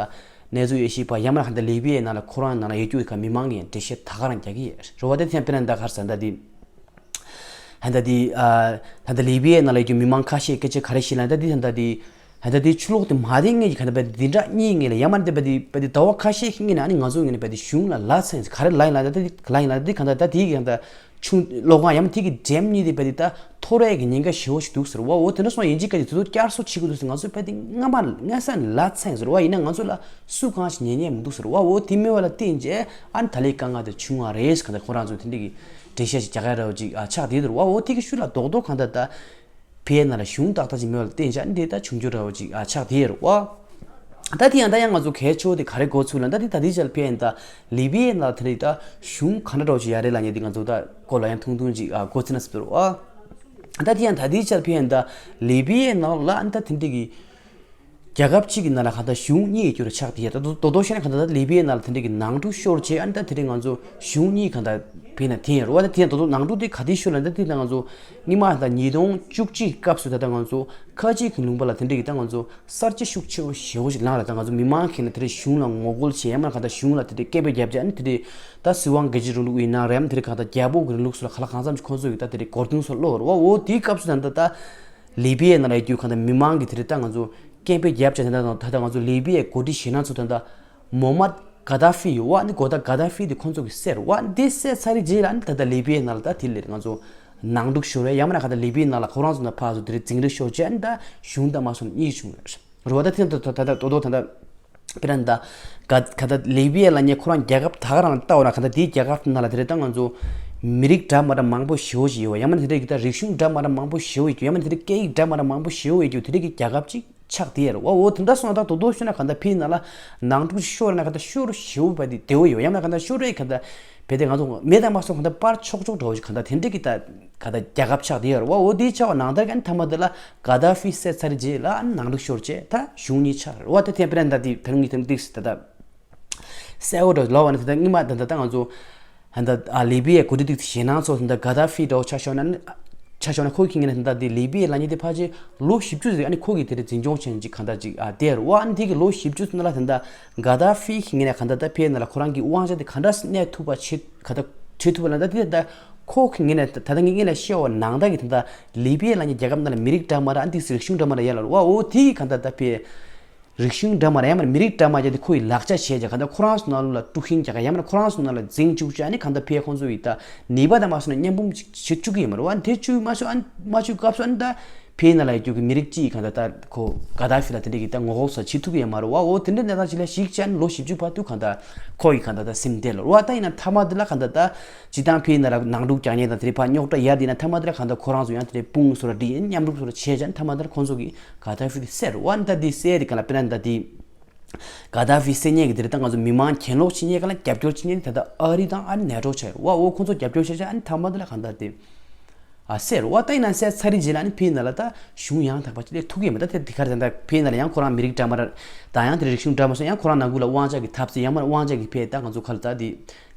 གནས་ཚུལ་ཡོད་ཤེས་པ་ཡང་མ་གང་ལྟར་ལི་བི་ཡའི་ནང་ལ་ཁོ་རང་ནང་ལ་ཡོད་རྒྱུ་གི་མི་མང་གི་ཡང་འགྲེལ་བཤད་ད་ག་རང་རྒྱག་གི་ཡོད་རེད་བ། དེ་ཐེངས་དཔེར་ན་ད་ག་རེ་ཟེར་ད་དེ་ཧན་ད་དེ་ཨ་ཧན་ད་ལི་བི་ཡའི་ནང་ལ་ཡོད་རྒྱུ་མི་མང་ཁ་ཤས་སྐད་ཆ་ག་རེ་བཤད་ལ་ད་དེ་ཧན་ད་དེ། ད་ལྟ་དེ་ཆུ་ལོག་དེ་མ་བསྡད་སྔོན་གྱི་ག་ད་བ་དེ་འདྲ་གཉིས་སྔོན་ལ་ཡང་མ་དེ་བ་དེ་བ་དེ་ཟླ་བ་ཁ་ཤས་ཤིག་སྔོན་ལ་ཨ་ནི་ང་ཚོ་ངོས་ནས་བ་དེ་གཞུང་ལ་ལབ་ཚར་ཡིན། ག་རེ་ལབ་ཡིན་ལབ་ད་དེ་ག་ལབ་ཡིན་ལབ་དེ་གང་ལྟར་ད་དེ་གི་ཡང་ད་ཆུ་གློག་ཁང་ཡང་མ་དེ་གི་ཌེམ་གཉིས་དེ་བ་དེ་ད་འཐོར་ཡས་ཀྱི་ཉེན་ཁ་ཞེ་པོ་ཞིག་འདུག་ཟེར་བ། འོ་དེ་འདྲ་སོང་ཡིན་གཅིག་ག་དེ་དེ་ཚོ་བསྐྱར་གསོ་བྱེད་དགོས་འདུག་ཟེར་ང་ཚོ་བ་དེ་སྔ་མ་སྔ་ས་ནས་ལབ་ཚར་ཡིན་ཟེར་བ། ཡིན་ན་ང་ཚོ་ལ་སུ་གང་ཞིག་ཉན་ཉན་མི་འདུག་ཟེར་བ། འོ་དེ་མེད་པ་ལ་བརྟེན་བྱས་ཨ་ནི་ད་ལའི་དཀའ་ངལ་དེ་བྱུང་བ་རེད་ཟེར་གང་ལྟར་ཁོ་རང་ཚོ་དེ་འདྲ་གི་འགྲེལ་བཤད་ཞིག་རྒྱག་ཡ་འདྲ་བོ་ཅིག་ཨ་ཆགས་བསྡད་འདུག་བ། འོ་དེ་གི་ཤུལ་ལ་རྡོག་རྡོག་གང་ལྟར་ད། ཕའི་ནང་ལ་གཞུང་ཏག་ཏག་ཅིག་མེད་པ་ལ་བརྟེན་བྱས་ཨ་ནི་དེ་ད་བྱུང་རྒྱུ་འདྲ་བོ་ཅིག་ཨ་ཆགས་དེ་ཡོད་རེད་བ། ད་དེ་ཡང་ད་ཡང་ང་ཚོ་གལ་ཆེ་བོ་དེ་ག་རེ་གོ་ཚུལ་ལ་ད་དེ་ད་དེ་ཅལ་ཕའི་ཡང་ད་ལི་བི་ཡའི་ནང་ལ་དེ་རིགས་ད་གཞུང་ག་འདྲ་འདྲ་བོ་ཅིག་ཡ་རེད་ལ་ཉེ་དེ་ང་ཚོ་ད་གོ་ལ་ཡང་ཐུང་ཐུང་ཅིག་ཨ་གོ་ཚུལ་ན་སྲིད་རེད་བ། ད་དེ་ཡང་ད་དེ་ཅལ་ཕའི་ཡང་ད་ལི་བི་ཡའི་ནང་ལ་ཨ་ནི་ད་དེ་འདྲ་གི་རྒྱལ་ཁབ་གཅིག་གི་ནང་ལ་གང་ལྟར་གཞུང་གཉིས་ཡོད་རྒྱུ་རེད་ཆགས་དེ་ཡ་ད་དོ་དོ་དོ་བཤད་ན་གང་ལྟར་ད་ལི་བི་ཡའི་ནང་ལ་དེ་འདྲ་གི་ནང་འཁྲུག་ཤོར་བྱས་ཨ་ནི་ད་དེ་རིང་ང་ཚོ་གཞུང་གཉིས་གང་ལྟར་བེད་ན་དེ་ཡིན་རུ་བ་ད་དེ་ཡང་དོ་དོ་ནང་འཁྲུག་དེ་ག་དེ་ཤོར་ལ་ད་དེ་ད་ང་ཚོ་སྔོན་མ་ད་ཉིས་སྟོང་བཅུ་གཅིག་སྐབས་སུ་ད་ད་ང་ཚོ་ཁ་ཆེ་གི་ལུང་པ་ལ་དེ་འདྲ་གི་ད་ང་ཚོ་གསར་བརྗེ་ཤུགས་ཆེ་བོ་ཞེ་བོ་ཞིག་ལངས་ལ་ད་ང་ཚོ་མི་མང་ཁེ་ན་དེ་འདྲ་གཞུང་ལ་ངོ་རྒོལ་བྱས་ཡང་མ་གང་ལྟར་གཞུང་ལ་དེ་འདྲ་སྐད་འབོད་རྒྱབ་བྱས་ཨ་ནི་དེ་འདྲ་ད་སྲིད་དབང་སྒེར་གཅོད་རིང་ལུགས་ཡིན་ན་རེད་ཨ་ནི་དེ་འདྲ་གང་ལྟར་རྒྱལ་པོ་གི་རིང་ལུགས་སུ་ལ་ག་ལ་གང་འཚམ་ཞིག་ཁོང་ཚོ་གི་ད་དེ་འདྲ་གོ་དོན་སོགས་ལོག་རུ་བ་འོ་དེའི་སྐབས་སུ་ད་ད་ད། ལི་བི་ཡའི་ནང་ལ་ཡོད་རྒྱུ་གང་ལྟར་མི་མང་གི་དེ་རིང་ད་ང་ཚོ་སྐད་འབོད་རྒྱབ་བྱས་ད་ད་ད་ང་ཚོ་ལི་བི་ཡའི་འགོ་ཁྲིད་ཞེད་སྣང་ཚོ་ད་ད་མོ་མད་ག་ད་ཧྥི་ཡོད་བ་ནི་གོ་ད་ག་ད་ཧྥི་དེ་ཁོང་ཚོ་གི་སྲས་རེད་བ་འདི་སྲས་ཚར་རེད་རྗེས་ལ་ནི་ད་ད་ལི་བི་ཡའི་ནང་ལ་ད་དེ་ལས་ང་ཚོ་ནང་འཁྲུག་ཤོར་བས་ཡང་མིན་ན་གང་ལྟར་ལི་བི་ཡའི་ནང་ལ་ཁོ་རང་ཚོ་ན་ཕར་ཚོ་དེ་རིང་འཛིང་རེས་ཤོར་བྱས་ནི་ད་གཞུང་དང་མ་སོང་གཉིས་བྱུང་རེད་བ་ད་དེ་ད་ད་ད་ད་དོ་དོ་ད་ད། དཔེར་ན་ད་ག་ག་ད་ལི་བི་ཡ་ལ་ཉེ་ཁོ་རང་རྒྱལ་ཁབ་ད་ག་རང་ལ་ལྟ་བ་ན་ག་ད་དེའི་རྒྱལ་ཁབ་ནང་ལ་དེ་རེད་ད་ང་ཚོ་མི་རིགས་འདྲ་མ་འདྲ་མང་པོ་ཞེ་བོ་ཞིག་ཡོད་བ་ཡང་མིན་ན་དེ་འདྲའི་གི་ད་རིག་གཞུང་འདྲ་མ་འདྲ་མང་པོ་ཞེ་བོ་ཡོད་རྒྱུ་ཡང་མིན་ན་དེ་འདྲའི་སྐད་ཡིག་འདྲ་མ་འདྲ་མང་པོ་ཞེ་བོ་ཡོད་རྒྱུ་དེ་འདྲའི་གི་རྒྱལ་ཁབ་ཅིག་ཆགས་དེ་ཡ་རེད་བ། འོ་དེ་འདྲ་སོང་ན་ད་དོ་དོ་ཤོད་ན་ག་ད་ཕི་ན་ལ་ནང་འཁྲུག་ཤོར་ན་ག་ད་ཤོར་ཞེ་བོ་བ་དེ་དེ་བོ་ཡོད་ཡང་མིན་ན་ག་ད་ཤོར་རེད་ག་ད་བེ་དེ་ང་ཚོ་མེ་དང་མ་སོང་ག་ད་པར་ཆོག་ཆོག་འདྲ་བོ་ཞིག་ག་ད་དེ་འདྲའི་གི་ད། ག་ད་རྒྱལ་ཁབ་ཆགས་དེ་ཡོད་རེད་བ། འོ་དེའི་ཆ་བ་ནང་ལྟར་ག་ནི་ཐ་མ་དེ་ལ་ག་ད་ཧྥི་བསད་ཚར་རྗེས་ལ་ནང་འཁྲུག་ཤོར་བྱས་ད་གཞུང་གཉིས་ཆགས་རེད་བ། ད་ཐེངས་པ་རེད་ད་དེ་ད་རུང་གཉིས་ཐེངས་ཏིག་སི་ད་ད་གསལ་བོ་འདྲ་ལོ་བ་ནི་ད་ད་སྔོན་མ་ད་ད་ད་ང་ཚོ་ད་ད་ཨ་ལི་བི་ཡའི་འགོ་ཁྲིད་ཏིག་སི་ཞེད་སྣང་ཚོ་ད་ད་ག་ད་ཧྥི་འདྲ་བོ་ཆ་བཞག་ན་ཆ་བཞག་ན་ཁོ་གི་ངོས་ནས་ད་ད་དེ་ལི་བི་ཡའི་ལ་ཉེ་དེ་ཕལ་ཆེར་ལོ་བཞི་བཅུ་ཟིག་ཨ་ནི་ཁོ་གི་དེ་རེད་འཛིན་སྐྱོང་བྱས་ནས་ཅིག་གང་ད་ཅིག་ཨ་དེ་རེད་བ། ཨ་ནི་དེ་གི་ལོ་བཞི་བཅུ་ནང་ལ་ད་ད་ག་ད་ཧྥི་གི་ངོས་ནས་གང་ད་ད་ཕའི་ནང་ལ་ཁོ་རང་གི་དབང་ཆ་དེ་ག་འདྲ་གནས་ཐུབ་པ་བྱེད། ག་ད་བྱེད་ཐུབ་པ་ལ་ད་དེ་ད་ཁོ་གི་ངོས་ནས་ད་ད་ངས་ངས་ལ་བཤད་པ་ནང་ལྟར་གྱི་ད་ད་ལི་བི་ཡ་ལ་ཉེ་རྒྱལ་ཁབ་ནང་ལ་མི་རིགས་འདྲ་མ་ར་ཨ་འདི་སི་རིག་གཞུང་འདྲ་མ་ར་ཡ་ལ་རུ་བ་འོ་དེ་ག་ད་ད་ཕའི་རིག་གཞུང་འདྲ་མ་ར་ཡ་མ་ར་མི་རིགས་འདྲ་མ་ར་དེ་ཁོ་ཡི་ལག་ཆ་བྱས་ཀྱང་ག་ད་ཁོ་རང་ཚོ་ནང་ལ་དཀྲུག་ཤིང་རྒྱག་ག་ཡ་མ་ར་ཁོ་རང་ཚོ་ནང་ལ་འཛིང་བཅུག་བྱས་ཨ་ནི་ག་ད་ཕའི་ཁོང་ཚོ་ཡི་ད་ནུས་པ་དང་མ་སོང་ན་མཉམ་སྤུངས་བྱེད་བཅུག་གི་ཡོད་མ་རེད་བ། དེ་བཅུག་མ་བཅུག་ཨ་མ་བཅུག་སྐབས་སུ་ཨ་ནི་ད། ཕའི་ནང་ལ་ཡོད་རྒྱུ་གི་མི་རིགས་གཅིག་གང་ལྟར་ད་ཁོ་ག་ད་ཧྥི་ལ་དེ་འདྲ་གི་ད་ངོ་ལྐོག་ས་བྱེད་ཐུབ་ཀྱི་ཡོད་མ་རེད་བ། འོ་དེ་འདྲ་གནས་སྟངས་ཅིག་ལ་གཞིགས་བྱས་ན་ལོ་བཞི་བཅུ་བར་དུ་གང་ལྟར་ཁོ་ཡི་གང་ལྟར་ད་སེམས་བདེ་ལ་རེད་བ། ད་ཡིན་ན་མཐའ་མ་དེ་ལ་གང་ལྟར་ད་སྤྱི་བཏང་ཕའི་ནང་ལ་ནང་འཁྲུག་རྒྱག་མཁན་དང་དེ་རིགས་ཕར་རྙོག་དྲ་ཡར་དེ་ཡིན་ན་མཐའ་མ་དེ་ལ་གང་ལྟར་ཁོ་རང་ཚོ་ཡང་དེ་འདྲའི་དཔུང་སོ་ར་འདི་ཡིན་མཉམ་རུབ་སོ་ར་བྱས་བྱས་ན་མཐའ་མ་དེ་ལ་ཁོང་ཚོ་གི་ག་ད་ཧྥི་དེ་བསད་རེད་བ། ད་འདི་བསད་དེ་གང་ལ་དཔེར་ན་ད་འདི། ག་ད་ཧྥི་བསད་མཁན་གྱི་དེ་རིང་ད་ང་ཚོ་མི་མང་གྱེན་ལོག་བྱེད་མཁན་ག་ལ་རྒྱབ་སྐྱོར་བྱེད་མཁན་དེ་ད་ལྟ་ཨ་རི་དང་ཨ་རི་ནེ་ཊོ་བྱས་རེད་བ། འོ་ཁོང་ཚོ་རྒྱབ་སྐྱོར་བྱས་བྱས་ཨ་ནི་མཐའ་མ་དེ་ལ་གང་ལྟར་དེ་ཨ་བསད་རེད་བ། ད་ཡིན་ན་བསད་ཚར་རེད་རྗེས་ལ་ཨ་ནི་ཕི་ན་ལ་ད་གཞུང་ཡང་དག་པ་ཅིག་སླེབས་ཐུབ་ཀྱི་མེད། ད་དེ་དེ་ག་རེད་ད་ད་ཕི་ན་ལ་ཡང་ཁོ་རང་མི་རིགས་འདྲ་མ་ར་ད་ཡང་དེ་རིག་གཞུང་འདྲ་མ་སོང་ཡང་ཁོ་རང་ནང་ཁུལ་ལ་དབང་ཆ་གི་འཐབ་རྩོད་ཡང་མ་དབང་ཆ་གི་ཕི་ད་ང་ཚོ་ག་ལ་ད་དེ་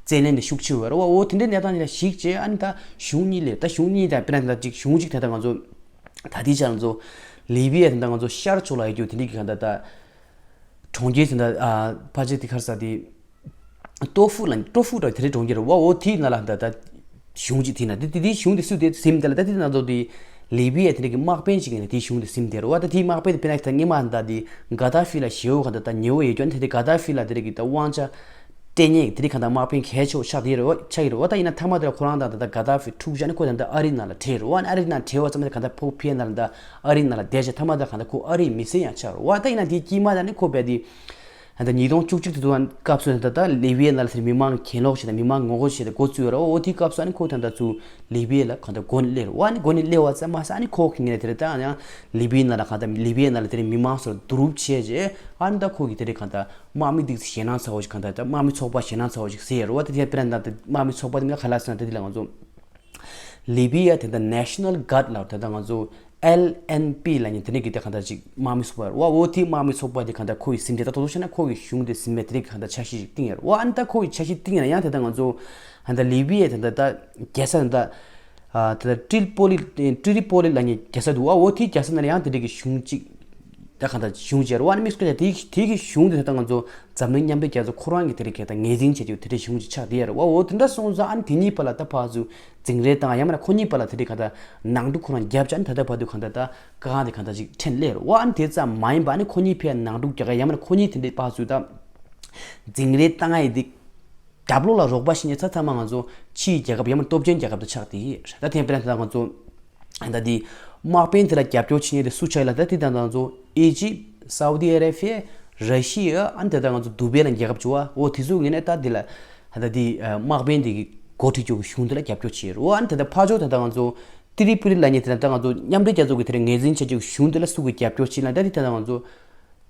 བཙན་ལེན་དེ་ཤུགས་ཆེ་བ་རེད་བ། འོ་དེ་འདྲའི་གནས་སྟངས་ཅིག་ལ་གཞིགས་བྱས་ཨ་ནི་ད་གཞུང་གཉིས་སླེབས། ད་གཞུང་གཉིས་ད་དཔེར་ན་ད་ཅིག་གཞུང་གཅིག་ད་ད་ང་ཚོ་ད་དེ་ཅག་ང་ཚོ་ལི་བི་ཡ་ད་ད་ང་ཚོ་ཤར་ཕྱོགས་ལ་ཡོད་རྒྱུ་དེ་འདྲའི་གི་གང་ལྟར་ད། གྲོང་ཁྱེར་དེ་འདྲ་ཨ་ཕལ་ཆེར་དེ་ག་རེ་ཟེར་དེ། ཏོ་ཧྥུ་ལ་ཏོ་ཧྥུ་འདྲ་དེ་རིང་གྲོང་ཁྱེར་བ་འོ་དེའི་ནང་ལ་འདྲ་ད་གཞུང་གཅིག་དེ་ན་དེ་དེ་དེའི་གཞུང་དེ་སུ་དེ་ཟིན་དེ་ལ་ད་དེ་ན་ཚོ་དེ་ལི་བི་ཡ་དེ་འདྲ་གི་དམག་དཔོན་ཞིག་ཡིན་ན་དེའི་གཞུང་དེ་ཟིན་དེ་རེད་བ། ད་དེའི་དམག་དཔོན་དེ་དཔེར་ན་ད་སྔོན་མ་འདྲ་དེ་ག་ད་ཧྥི་ལ་ཞེ་བོ་ག་ད་ད་ཉེ་བོ་ཡོད་ཀྱང་དེ་དེ་ག་ད་ཧྥི་ལ་དེ་འདྲ་གི་ད་དབང་ཆ་སྤྲད་མཁན་དེ་འདྲ་ག་ད་དམག་དཔོན་གལ་ཆེ་བོ་ཆགས་དེ་རེད་བ། ཆགས་ཀྱི་རེད་བ། ད་ཡིན་ན་མཐའ་མ་དེ་ལ་ཁོ་རང་དང་ད་ད་ག་ད་ཧྥི་འཁྲུག་བྱས་ནས་ཁོ་ད་ད་ཨ་རི་ནང་ལ་བྲོས་རེད་བ། ཨ་རི་ནང་བྲོས་པ་ཙམ་ནས་ག་ད་ཕོ་ཕི་ཡ་ནང་ལ་ད་ཨ་རི་ནང་ལ་བསྡད་བྱས་མཐའ་མ་དེ་ལ་ག་ད་ཁོ་ཨ་རིའི་མི་སེར་ཡང་ཆགས་རེད་བ། ད་ཡིན་ན་དེའི་དཀྱིལ་མ་ད་ནི་ཁོ་བས་དེ། ད་ཉིས་སྟོང་བཅུ་གཅིག་དུས་དུས་སྐབས་སུ་ད་ལྟ་ལི་བི་ཡའི་ནང་ལ་དེར་མི་མང་གྱེན་ལོག་བྱས་དང་མི་མང་ངོ་རྒོལ་བྱས་ཏེ་འགོ་བཙུགས་ཡོད་རེད། འོ་དེའི་སྐབས་སུ་ཨ་ནི་ཁོ་ད་ལྟ་ཚུར་ལི་བི་ཡ་ལ་གང་ལྟར་འགོ་ནས་སླེབས་རེད། འོ་ཨ་ནི་འགོ་ནས་སླེབས་པ་ཙམ་མ་ཟད་ཨ་ནི་ཁོ་གི་ངོས་ནས་དེ་རེད་ད་ཡང་ལི་བི་ཡའི་ནང་ལ་གང་ལྟར་ལི་བི་ཡའི་ནང་ལ་དེ་རིང་མི་མང་ཚོར་བསྡུ་རུབ་བྱས་རྗེས་ཨ་ནི་ད་ཁོ་གི་དེ་རིང་གང་ལྟར་དམག་མི་འདི་ཞེད་སྣང་ཚ་བོ་ཞིག་གང་ལྟར་ད་དམག་མི་ཚོགས་པ་ཞེད་སྣང་ཚ་བོ་ཞིག་ཟེར་ཡོད་རེད། འོ་དེ་དེ་དཔེར་ན་ད་དམག་མི་ཚོགས་པ་དེ་མིན་ན་ག་ལ་ཟེར་ན་ད་དེ་ལ་ང་ཚོ། ལི་བི་ཡ་དེ་འདྲ་National Guard ལབ་དེ་འདྲ་ང་ཚོ་ཨེལ་ཨེན་པི་ལབ་མཁན་དེ་འདྲ་གི་དེ་གང་ལྟར་ཅིག་དམག་མི་ཚོགས་པ་རེད་བ། འོ་དེ་དམག་མི་ཚོགས་པ་དེ་གང་ལྟར་ཁོ་ཡི་ཟིན་བྲིས་ད་དོ་དོ་བྱས་ན་ཁོ་ཡི་གཞུང་དེ་ཟིན་མེད་དེ་འདྲ་གི་གང་ལྟར་འཆར་གཞི་ཅིག་བཏིང་ཡོད་རེད་བ། ཨ་ནི་ད་ཁོ་ཡི་འཆར་གཞི་བཏིང་ཡོད་ན་ཡང་དེ་ལྟར་ང་ཚོ་ཨ་ནི་ད་ལི་བི་ཡ་དེ་འདྲ་ད་རྒྱལ་ས་དེ་འདྲ་ཨ་དེ་འདྲ་ཏྲི་པོ་ལི་ཏྲི་པོ་ལི་ལབ་མཁན་རྒྱལ་ས་འདུག་བ། འོ་དེའི་རྒྱལ་ས་ནང་ལ་ཡང་དེ་འདྲ་གི་གཞུང་ཅིག་ད་གང་ལྟར་གཞུང་བྱས་རེད་བ། ཨ་ནི་དམིགས་བཀར་དེ་དེ་གི་གཞུང་དེ་ད་ལྟ་ང་ཚོ་འཛམ་གླིང་མཉམ་འབྲེལ་རྒྱལ་ཚོགས་ཁོ་རང་གི་དེ་འདྲ་གི་ད་ངོས་འཛིན་བྱེད་རྒྱུ་དེ་འདྲའི་གཞུང་ཅིག་ཆགས་བསྡད་ཡོད་རེད་བ། འོ་དེ་འདྲ་སོང་ཙང་ཨ་ནི་དེ་གཉིས་བར་ལ་ད་ཕར་ཚུར་འཛིང་རེས་བཏང་ཡང་མིན་ན་ཁོ་གཉིས་བར་ལ་དེ་འདྲའི་གང་ལྟར་ནང་འཁྲུག་ཁོ་རང་བརྒྱབ་བྱས་ཨ་ནི་ད་ལྟ་བར་དུ་གང་ལྟར་ད་དཀའ་ངལ་དེ་གང་ལྟར་ཅིག་འཕྲད་སླེབས་རེད་བ། ཨ་ནི་དེ་ཙམ་མ་ཡིན་པ་ཨ་ནི་ཁོ་གཉིས་ཕར་ནང་འཁྲུག་རྒྱག་ག་ཡང་མིན་ན་ཁོ་གཉིས་དེ་འདྲའི་ཕར་ཚུར་ད་འཛིང་རེས་བཏང་ཡ་ཡི་དེ་རྒྱབ་ལོགས་ལ་རོགས་པ་བྱེད་མཁན་ཚང་ཚང་མ་ང་ཚོ་ཕྱིའི་རྒྱལ་ཁབ་ཡང་མིན་ན་སྟོབས་ཆེན་རྒྱལ་ཁབ་དེ་ཆགས་བསྡད་ཡོད་རེད། ད་དེ་དཔེར་ན་ད་ང་ཚོ་ད་དེ་དམག་དཔོན་དེ་ལ་རྒྱབ་སྐྱོར་བྱེད་མཁན་དེ་སུ་ཆགས་ཡོད་ལབ་ད་དེ་ད་ང་ཚོ་ཨི་ཇིབ། སའུ་དི་ཨ་རེ་བྷི་ཡ། ར་ཤི་ཡ། ཨ་ནི་ད་ལྟ་ང་ཚོ་དུ་བེ་ལ་རྒྱལ་ཁབ་བྱུང་བ། འོ་དེ་ཚོ་ངོས་ནས་ད་དེ་ལ་ད་ལྟ་དེ་དམག་དཔོན་དེ་གི་འགོ་ཁྲིད་རྒྱུ་གི་གཞུང་དེ་ལ་རྒྱབ་སྐྱོར་བྱེད་རོ། ཨ་ནི་ད་ལྟ་ཕར་ཕྱོགས་ད་ལྟ་ང་ཚོ་ ཏི་རི་པུ་ལི་ལབ་མཁན་དེ་ལ་ད་ང་ཚོ་མཉམ་འབྲེལ་རྒྱལ་ཚོགས་ཀྱི་དེ་རིང་ངོས་འཛིན་བྱ་རྒྱུ་གཞུང་དེ་ལ་སུ་གིས་རྒྱབ་སྐྱོར་བྱེད་ལབ་ད་དེ་ད་ང་ཚོ་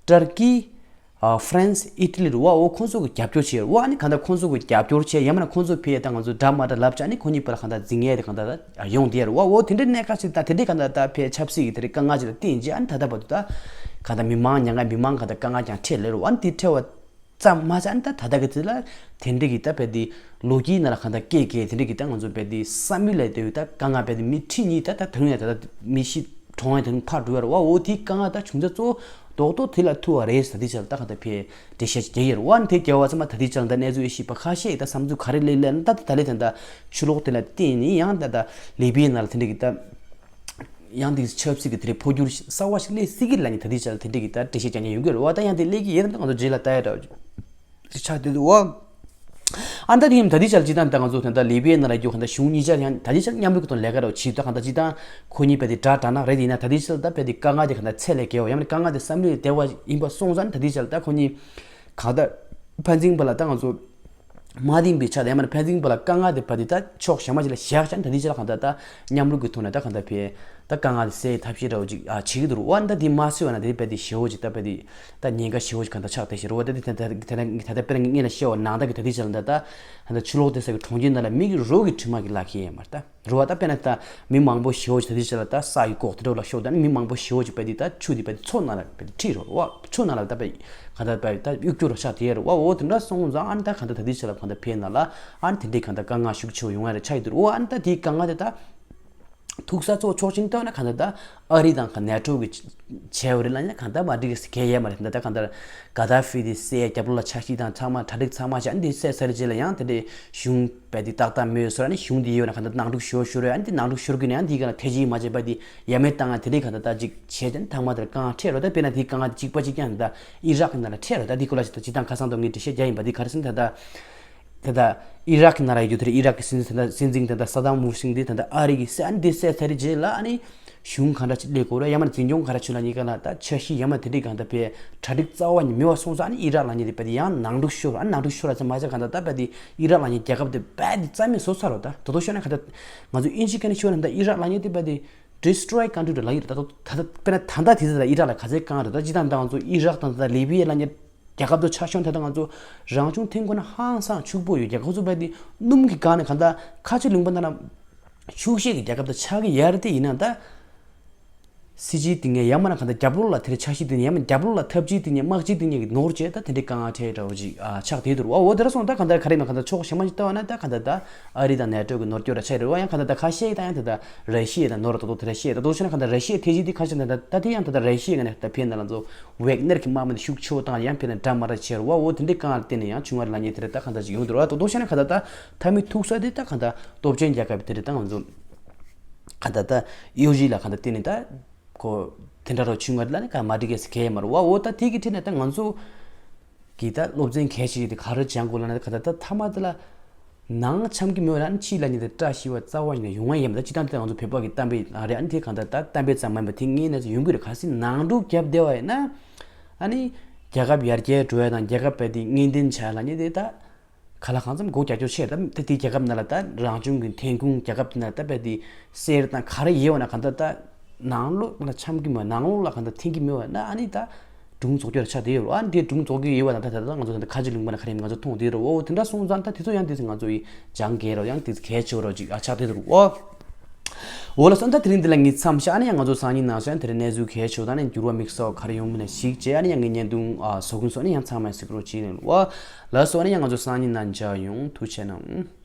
ཏར་ཀི། ཨ་ཧྥ་རན་སི། ཨི་ཊ་ལི་རུ་བ་འོ་ཁོང་ཚོ་གི་རྒྱབ་སྐྱོར་བྱེད་རུ་བ་ནི་གང་ལྟར་ཁོང་ཚོ་གི་རྒྱབ་སྐྱོར་བྱེད་ཡང་མིན་ན་ཁོང་ཚོ་ཕེ་ད་ང་ཚོ་འདྲ་མ་འདྲ་ལབ་ཅག་ནི་ཁོ་གཉིས་བར་ལ་གང་ལྟར་འཛིང་ཡས་དེ་གང་ལྟར་ཡོང་དེ་རུ་བ་འོ་དེ་འདྲའི་གནད་འགག་ཅིག་ད་དེ་འདྲའི་གང་ལྟར་ད་ཕེ་ཆབ་སྲིད་ཀྱི་དེ་རིང་དཀའ་ངལ་ཅིག་ལ་བརྟེན་རྗེས་ཨ་ནི་ད་ལྟ་བར་དུ་ད་གང་ལྟར་མི་མང་ཉེན་ཁ་མི་མང་གང་ལྟར་དཀའ་ངལ་ཀྱང་འཕྲད་ལེ་རུ་བ་ནི་དེ་འཕྲད་བ། ཙམ་མ་ཟད་ཨ་ནི་ད་ད་ལྟ་གི་དུས་ལ་དེ་འདྲ་གི་ད་བས་དེ་ལོ་རྒྱུས་ནང་ལ་གང་ལྟར་སྐད་སྐད་དེ་འདྲ་གི་ད་ང་ཚོ་བས་དེ་བསམ་ཡུལ་ལས་དེ་ད་དཀའ་ངལ་བས་དེ་མི་ཁྲི་གཉིས་ད་ད་དུང་ཡང་ད་ད་མི་ཤི་གྲོངས་ཡང་དེ་ཕར་འགྲོ་ཡ་ར་བ་འོ་དེའི་དཀའ་ངལ་ད་བྱུང་ཚད་གཙོ་བོ་རྡོག་རྡོག་དེ་ལ་ཐུག་པ་རེད་ཟེར་དེ་ཆ་ལ་ད་གང་ལྟར་ཕེ་འགྲེལ་བཤད་རྒྱག་ཡ་ར་བ་ནི་དེ་རྒྱལ་བ་ཚང་མ་ད་དེ་ཆ་ལ་ད་གནས་ཚུལ་ཤེས་པ་ཁ་ཤས་ད་བསམ་ཚུལ་ག་རེ་ལས་ལས་ད་ད་ད་ལས་ད་ད་ཆུ་ལོག་དེ་ལ་བརྟེན་ནས་ཡང་ད་ད་ལི་བི་ཡའི་ནང་ལ་དེ་འདྲ་གི་ད། ཡང་དེ་ཆབ་སྲིད་ཀྱི་དེ་རིང་འཕོ་འགྱུར་གསར་བ་ཞིག་སླེབས་སྲིད་ཀྱི་ལ་ནི་ད་ལྟའི་ཆར་དེ་འདྲའི་གི་ད་འགྲེལ་བཤད་རྒྱག་མཁན་ཡོང་གི་རེད་བ། ད་ཡང་དེ་སླེབས་ཀྱི་ཡོད་ན་ང་ཚོ་རྗེས་ལ་ལྟ་ཡ་འདྲ་ཅིག་ཆགས་བསྡད་འདུག་བ། ཨ་ད་དེ་ཡིན་ད་ལྟའི་ཆར་སྤྱི་བཏང་ད་ང་ཚོ་ད་ལྟ་ལི་བི་ཡའི་ནང་ལ་རྒྱུ་ག་ད་གཞུང་གཉིས་ཆར་ཡང་ད་ལྟའི་ཆར་མཉམ་རུབ་ཀྱི་ཐོག་ལས་ཀ་འདྲ་བྱེད་ད་གང་ལྟར་སྤྱི་བཏང་ཁོ་གཉིས་བས་དེ་དགྲ་དགྲ་ནག་རེད་ཡིན་ན་ད་ལྟའི་ཆར་ད་བས་དེ་དཀའ་ངལ་དེ་གང་ལྟར་ཚད་ལས་བརྒལ་བ་ཡང་ན་དཀའ་ངལ་དེ་བསམ་བློའི་བདེ་བ་ཡིན་པ་སོང་ཙང་ད་ལྟའི་ཆར་ད་ཁོ་གཉིས་གང་ལྟར་ཕན་ཚུན་བར་ལ་ད་ང་ཚོ། མ་བདེན་པའི་ཆ་དང་ཡང་མིན་ན་ཕན་ཚུན་བར་ལ་དཀའ་ངལ་དེ་བར་དེ་ད་ཕྱོགས་གཞན་པ་ཅིག་ལ་བཞག་ཅིང་ད་དེ་ཅིག་ལ་གང་ལྟར་ད་མཉམ་རུབ་ཀྱི་ཐོག་ནས་ད་གང་ལྟར་ཕེ་ད་དཀའ་ངལ་དེ་སེལ་ཐབས་ཤེས་འདྲ་བོ་ཅིག་ཨ་བྱེད་ཀྱི་འདུག་རུ་བ། ད་དེ་མ་སེལ་བ་ན་དེ་བས་དེ་ཞེ་བོ་ཅིག་ད་བས་དེ་ད་ཉེན་ཁ་ཞེ་བོ་ཅིག་གང་ལྟར་ཆགས་བསྡད་ཤག་རུ་བ། ད་དེ་ད་ད་ད་ད་ད་དཔེར་ན་ངས་ལ་བཤད་པ་ནང་ད་གི་ད་དེ་ཅིག་ལ་ད་ད་ད་ད་ཆུ་ལོག་དེ་ས་གི་གྲོང་ཁྱེར་ནང་ལ་མི་གི་རོ་གི་དྲི་མ་གི་ལག་ཁྱེར་ཡིན་མ་རེད་ད། རུ་བ་ད་དཔེར་ན་ད་མི་མང་པོ་ཞེ་བོ་ཅིག་ད་དེ་ཅིག་ལ་ད་ས་ཡི་ལྐོག་དེ་འདྲ་ལ་ཤོར་ད་ནི་མི་མང་པོ་ཞེ་བོ་ཅིག་བས་དེ་ད་ཆུ་དེ་བས་དེ་མཚོ་ནང་ལ་བས་དེ་ཁྲིད་རོ་རུ་བ། ཆུ་ནང་ལ་ད་བས་གང་ལྟར་བས་ད་གཡུག་སྐྱོར་རོ་ཆགས་དེ་རུ་བ། འོ་དེ་འདྲ་སོང་ཙང་ཨ་ནི་ད་གང་ལྟར་ད་དེ་ཆ་ལ་གང་ལྟར་ཕེབས་ན་ལ་ཨ་ནི་དེ་འདྲའི་གང་ལྟར་དཀའ་ངལ་ཤུགས་ཆེ་བ་ཡོང་ཡ་རེ་ཆགས་ཡོད་དུ་རུ་བ། ཨ་ནི་ད་དེའི་དཀའ་ངལ་དེ་ད་ཐུག་ས་གཙོ་ཕྱོགས་ཤིག་བལྟས་ན་གང་ལྟར་ད་ཨ་རི་དང་ག་ནེ་ཊོ་གི་བྱས་པ་རེད་ལ་ནི་གང་ལྟར་མ་འགྲིག་གི་གལ་ཡོད་མ་རེད། ད་ད་གང་ལྟར་ག་ད་ཕི་དེ་སེ་རྒྱབ་ལོགས་ལ་ཆ་ཤས་དང་ཚང་མ་གྲ་སྒྲིག་ཚང་མ་བྱས་ཨ་ནི་དེ་སེ་ས་རི་རྗེས་ལ་ཡང་དེ་འདྲའི་གཞུང་བས་དེ་ཏག་ཏག་མེད་སོ་ཨ་ནི་གཞུང་དེ་ཡོད་ན་གང་ལྟར་ནང་འཁྲུག་ཤོར་ཤོར་ཨ་ནི་དེ་ནང་འཁྲུག་ཤོར་གི་ནས་ཨ་ནི་དེ་གང་ལ་ཐེ་ཇི་མ་བྱས་པ་དེ་ཡ་མེད་བཏང་ང་དེ་འདྲའི་གང་ལྟར་ད་ཅིག་བྱས་ཏེ་ཐང་མ་དེར་གང་འཕྲད་རོ། ད་དཔེར་ན་དེའི་གང་ང་གཅིག་པ་གཅིག་རྐྱང་ད་ཨི་རག་གི་ནང་ལ་འཕྲད་རོ། ད་དེ་སྐོར་ལ་ཅིག་ད་ཅི་དང་ཁ་སང་དུ་ངས་འགྲེལ་བཤད་རྒྱག་ཡིན་པ་དེ་ག་རེ་ཟེར་ན་ད་ད། ད་ལྟ་ཨི་རག་གི་ནང་ལ་ཡོད་རྒྱུ་དེ་རེད། ཨི་རག་གི་སྲིད་འཛིན་ད་ལྟ་སྲིད་འཛིན་ད་ལྟ་སཱ་དམ་ཧུ་སིན་དེ་ད་ལྟ་ཨ་རི་གི་སྲིད་ཨ་ནི་དེ་སྲིད་ཚར་རྗེས་ལ་ཨ་ནི་གཞུང་ག་འདྲ་ཅིག་སླེབས་དགོས་རེད། ཡང་མ་འཛིན་སྐྱོང་ག་འདྲ་བྱུང་ལ་གཉིས་ཀ་ལ་ད་འཆར་གཞི་ཡང་མ་དེ་འདྲའི་གང་ལྟར་བས་གྲ་སྒྲིག་རྩ་བ་ཉིད་མེད་པ་སོང་ཙང་ཨ་ནི་ཨི་རག་ལབ་མཁན་དེ་བས་དེ་ཡང་ནང་འཁྲུག་ཤོར་ཨ་ནི་ནང་འཁྲུག་ཤོར་ལ་ཚད་མ་ཚད་གང་ལྟར་ད་བས་དེ་ཨི་རག་ལབ་མཁན་རྒྱལ་ཁབ་དེ་བས་དེ་རྩ་མེད་བཟོ་ཚར་རོ། ད་དོ་དོ་ཤོད་ན་གང་ལྟར་ང་ཚོ་ཨིན་ཇི་སྐད་ནས་ཤོད་ན་ད་ཨི་རག་ལབ་མཁན་དེ་བས་དེ་destroy country་རེད་ལབ་ཡོད་རེད། ད་དོ་ད་ད་དཔེར་ན་ད་ལྟ་དེ་ཚོ་ད་ཨི་རག་ལ་ག་ཚད་གང་རེད། ད་ཅི་ད་ད་ང་ཚོ་ཨི་རག་དང་ད་ལི་བི་ཡ་ལབ་མཁན་རྒྱལ་ཁབ་དང་ཆ་བཞག་ན་ད་ལྟ་ང་ཚོ་རང་བྱུང་ཐོན་ཁུངས་ནི་ཧང་སང་ཕྱུག་པོ་ཡོད། རྒྱལ་ཁབ་ཚོ་བས་དེ་སྣུམ་གྱི་སྒང་ནས་གང་ལྟར་ཁ་ཆེ་ལུང་པ་ནང་ལ་ཕྱུག་བཤད་ཀྱི་རྒྱལ་ཁབ་དང་ཆགས་ཀྱི་ཡོད་རེད། དེ་ཡིན་ན་ད་སྲིད་ཇུས་དེ་ངས་ཡང་མིན་ན་གང་ལྟར་རྒྱབ་ལོགས་ལ་དེ་རེད་ཆ་ཤས་དེ་ཡང་མིན་རྒྱབ་ལོགས་ལ་ཐབས་ཇུས་དེ་ངས་དམག་ཇུས་དེ་ངས་ནོར་བྱས་ད་དེ་འདྲའི་དཀའ་ངལ་འཕྲད་འདྲ་བོ་ཅིག་ཨ་ཆགས་བསྡད་འདུག་རེད་བ། འོ་དེ་འདྲ་སོང་ད་གང་ལྟར་ག་རེ་ཡིན་ན་གང་ལྟར་ཕྱོགས་གཞན་པ་ཞིག་ལྟ་བ་ན་ད་གང་ལྟར་ད་ཨ་རི་དང་ནེ་ཊོ་གི་ནོར་སྐྱོར་ར་ཆགས་རེད་བ། ཡང་གང་ལྟར་ད་ཁ་ཤས་ད་ཡང་ད་ད་ར་ཤི་ཡ་དང་ནོར་ད་དོ་དེ་ར་ཤི་ཡ་ད་དོ་ཆ་ན་གང་ལྟར་ར་ཤི་ཡའི་ཐེ་ཇི་དེ་ཁ་ཤས་ད་ད་ད་དེ་ཡང་ད་ད་ར་ཤི་ཡའི་ངོས་ནས་ད་ཕན་ན་ལ་ཚོ་ཝེག་ནེར་གྱི་དམག་མི་དེ་ཤུགས་ཆེ་བོ་བཏང་ཡང་ཕན་ན་འདྲ་མ་འདྲ་བྱས་རེད་བ། འོ་དེ་འདྲའི་དཀའ་ངལ་བརྟེན་ནས་ཡང་བྱུང་བ་རེད་ལབ་མཁན་དེ་རེད། ད་གང་ལྟར་ཅིག་ཡོང་འདུག་རེད་བ། དོ་ཆ་ན་གང་ལྟར་ད་མཐའ་མའི་ཐུག་ས་དེ་ད་གང་ལྟར་སྟོབས་ཆེན་རྒྱལ་ཁབ་དེ་རེད། ད་ང་ཚོ་གང་ལྟར་ད་གཡོ་སྒྱུ་ལ་གང་ལྟར་བརྟེན་ནས་ད། ཁོ་དེ་འདྲ་རོ་ཆུང་ངར་ལ་ནི་ག་མ་འགྲིག་གི་སི་གེ་མ་རུ་བ། འོ་ད་དེ་གི་ཁྲིད་ནས་ད་ང་ཚོ་གི་ད་སློབ་ཚན་གལ་ཆེ་དེ་ག་རེ་སྦྱང་དགོས་ལ་ན་ག་ད་ད་ཐ་མ་དེ་ལ་ནང་འཆམ་གི་མེད་ན་ཕྱི་ལ་ནི་དེ་བཀྲ་ཤིས་པ་རྩ་བ་ཉིད་ནས་ཡོང་ང་ཡིན་པ། ད་སྤྱི་བཏང་དེ་ང་ཚོ་བོད་པ་གི་གཏམ་དཔེ་རེད། ཨ་ནི་དེ་གང་ད་ད་གཏམ་དཔེ་ཙམ་མ་ཡིན་པ་དེ་ངའི་གནས་ཚུལ་ཡོང་གི་རེད། ག་སྲིད་ནང་འཁྲུག་བརྒྱབ་བསྡད་པ་ཡིན་ན་ཨ་ནི་རྒྱལ་ཁབ་ཡར་རྒྱས་འགྲོ་ཡ་དང་རྒྱལ་ཁབ་བས་དེ་ངེས་གཏན་ཆགས་ལ་ནི་དེ་ད། ག་ལ་གང་འཚམ་སྒོ་རྒྱག་རྒྱུ་ཆེ། ད་ད་དེ་རྒྱལ་ཁབ་ནང་ལ་ད་རང་བྱུང་གི་ཐོན་ཁུངས་རྒྱལ་ཁབ་དེ་ནང་ད་བས་དེ་གསེར་དང་ག་རེ་ཡོད་པ་ན་གང་ད་ད་ནང་ལོགས་ལ་འཆམ་གི་མེད་ནང་ལོགས་ལ་གང་ད་འཐེན་གི་མེད་པ་ན་ཨ་ནི་ད་སྒྲུང་རྫོགས་རྒྱུ་ལ་ཆགས་བསྡད་ཡོད་རེད། ཨ་ནི་དེ་སྒྲུང་རྫོགས་གི་ཡོད་པ་ན་ད་ད་ད་ང་ཚོ་ད་ཁ་ཆེ་ལུང་པ་ན་ག་རེ་ང་ཚོ་མཐོང་བསྡད་རེད། འོ་དེ་འདྲ་སོང་ཙང་ད་དེ་ཚོ་ཡང་དེ་ང་ཚོ་ཡི་སྦྱང་དགོས་རེད། ཡང་དེ་གལ་ཆེ་བ་རེད་ཅིག་ཨ་ཆགས་བསྡད་རེད། འོ། འོ་ལགས་སོ། ད་དེ་རིང་འདི་ལ་ངས་མཚམས་བཞག་ཨ་ནི་ཡང་ང་ཚོ་སང་ཉིན་ནང་སོང་ཡང་དེ་རིང་གནས་ཚུལ་གལ་ཆེ་བ་དང་ནི་འགྱུར་བ་དམིགས་བསལ་བ་ག་རེ་ཡོང་མིན་ལ་གཞིགས་བྱས་ཨ་ནི་ཡང་ངའི་བརྙན་ཐུང་ཨ་བཟོ་གི་སོང་ཨ་ནི་ཡང་ཚང་མས་གཟིགས་རོགས་བྱེད་ལེ། འོ་ལགས་སོ། ཨ་ནི་ཡང་ང་ཚོ་སང་ཉིན་ནང་མཇལ་ཡོང་། ཐུགས་རྗེ་གནང་།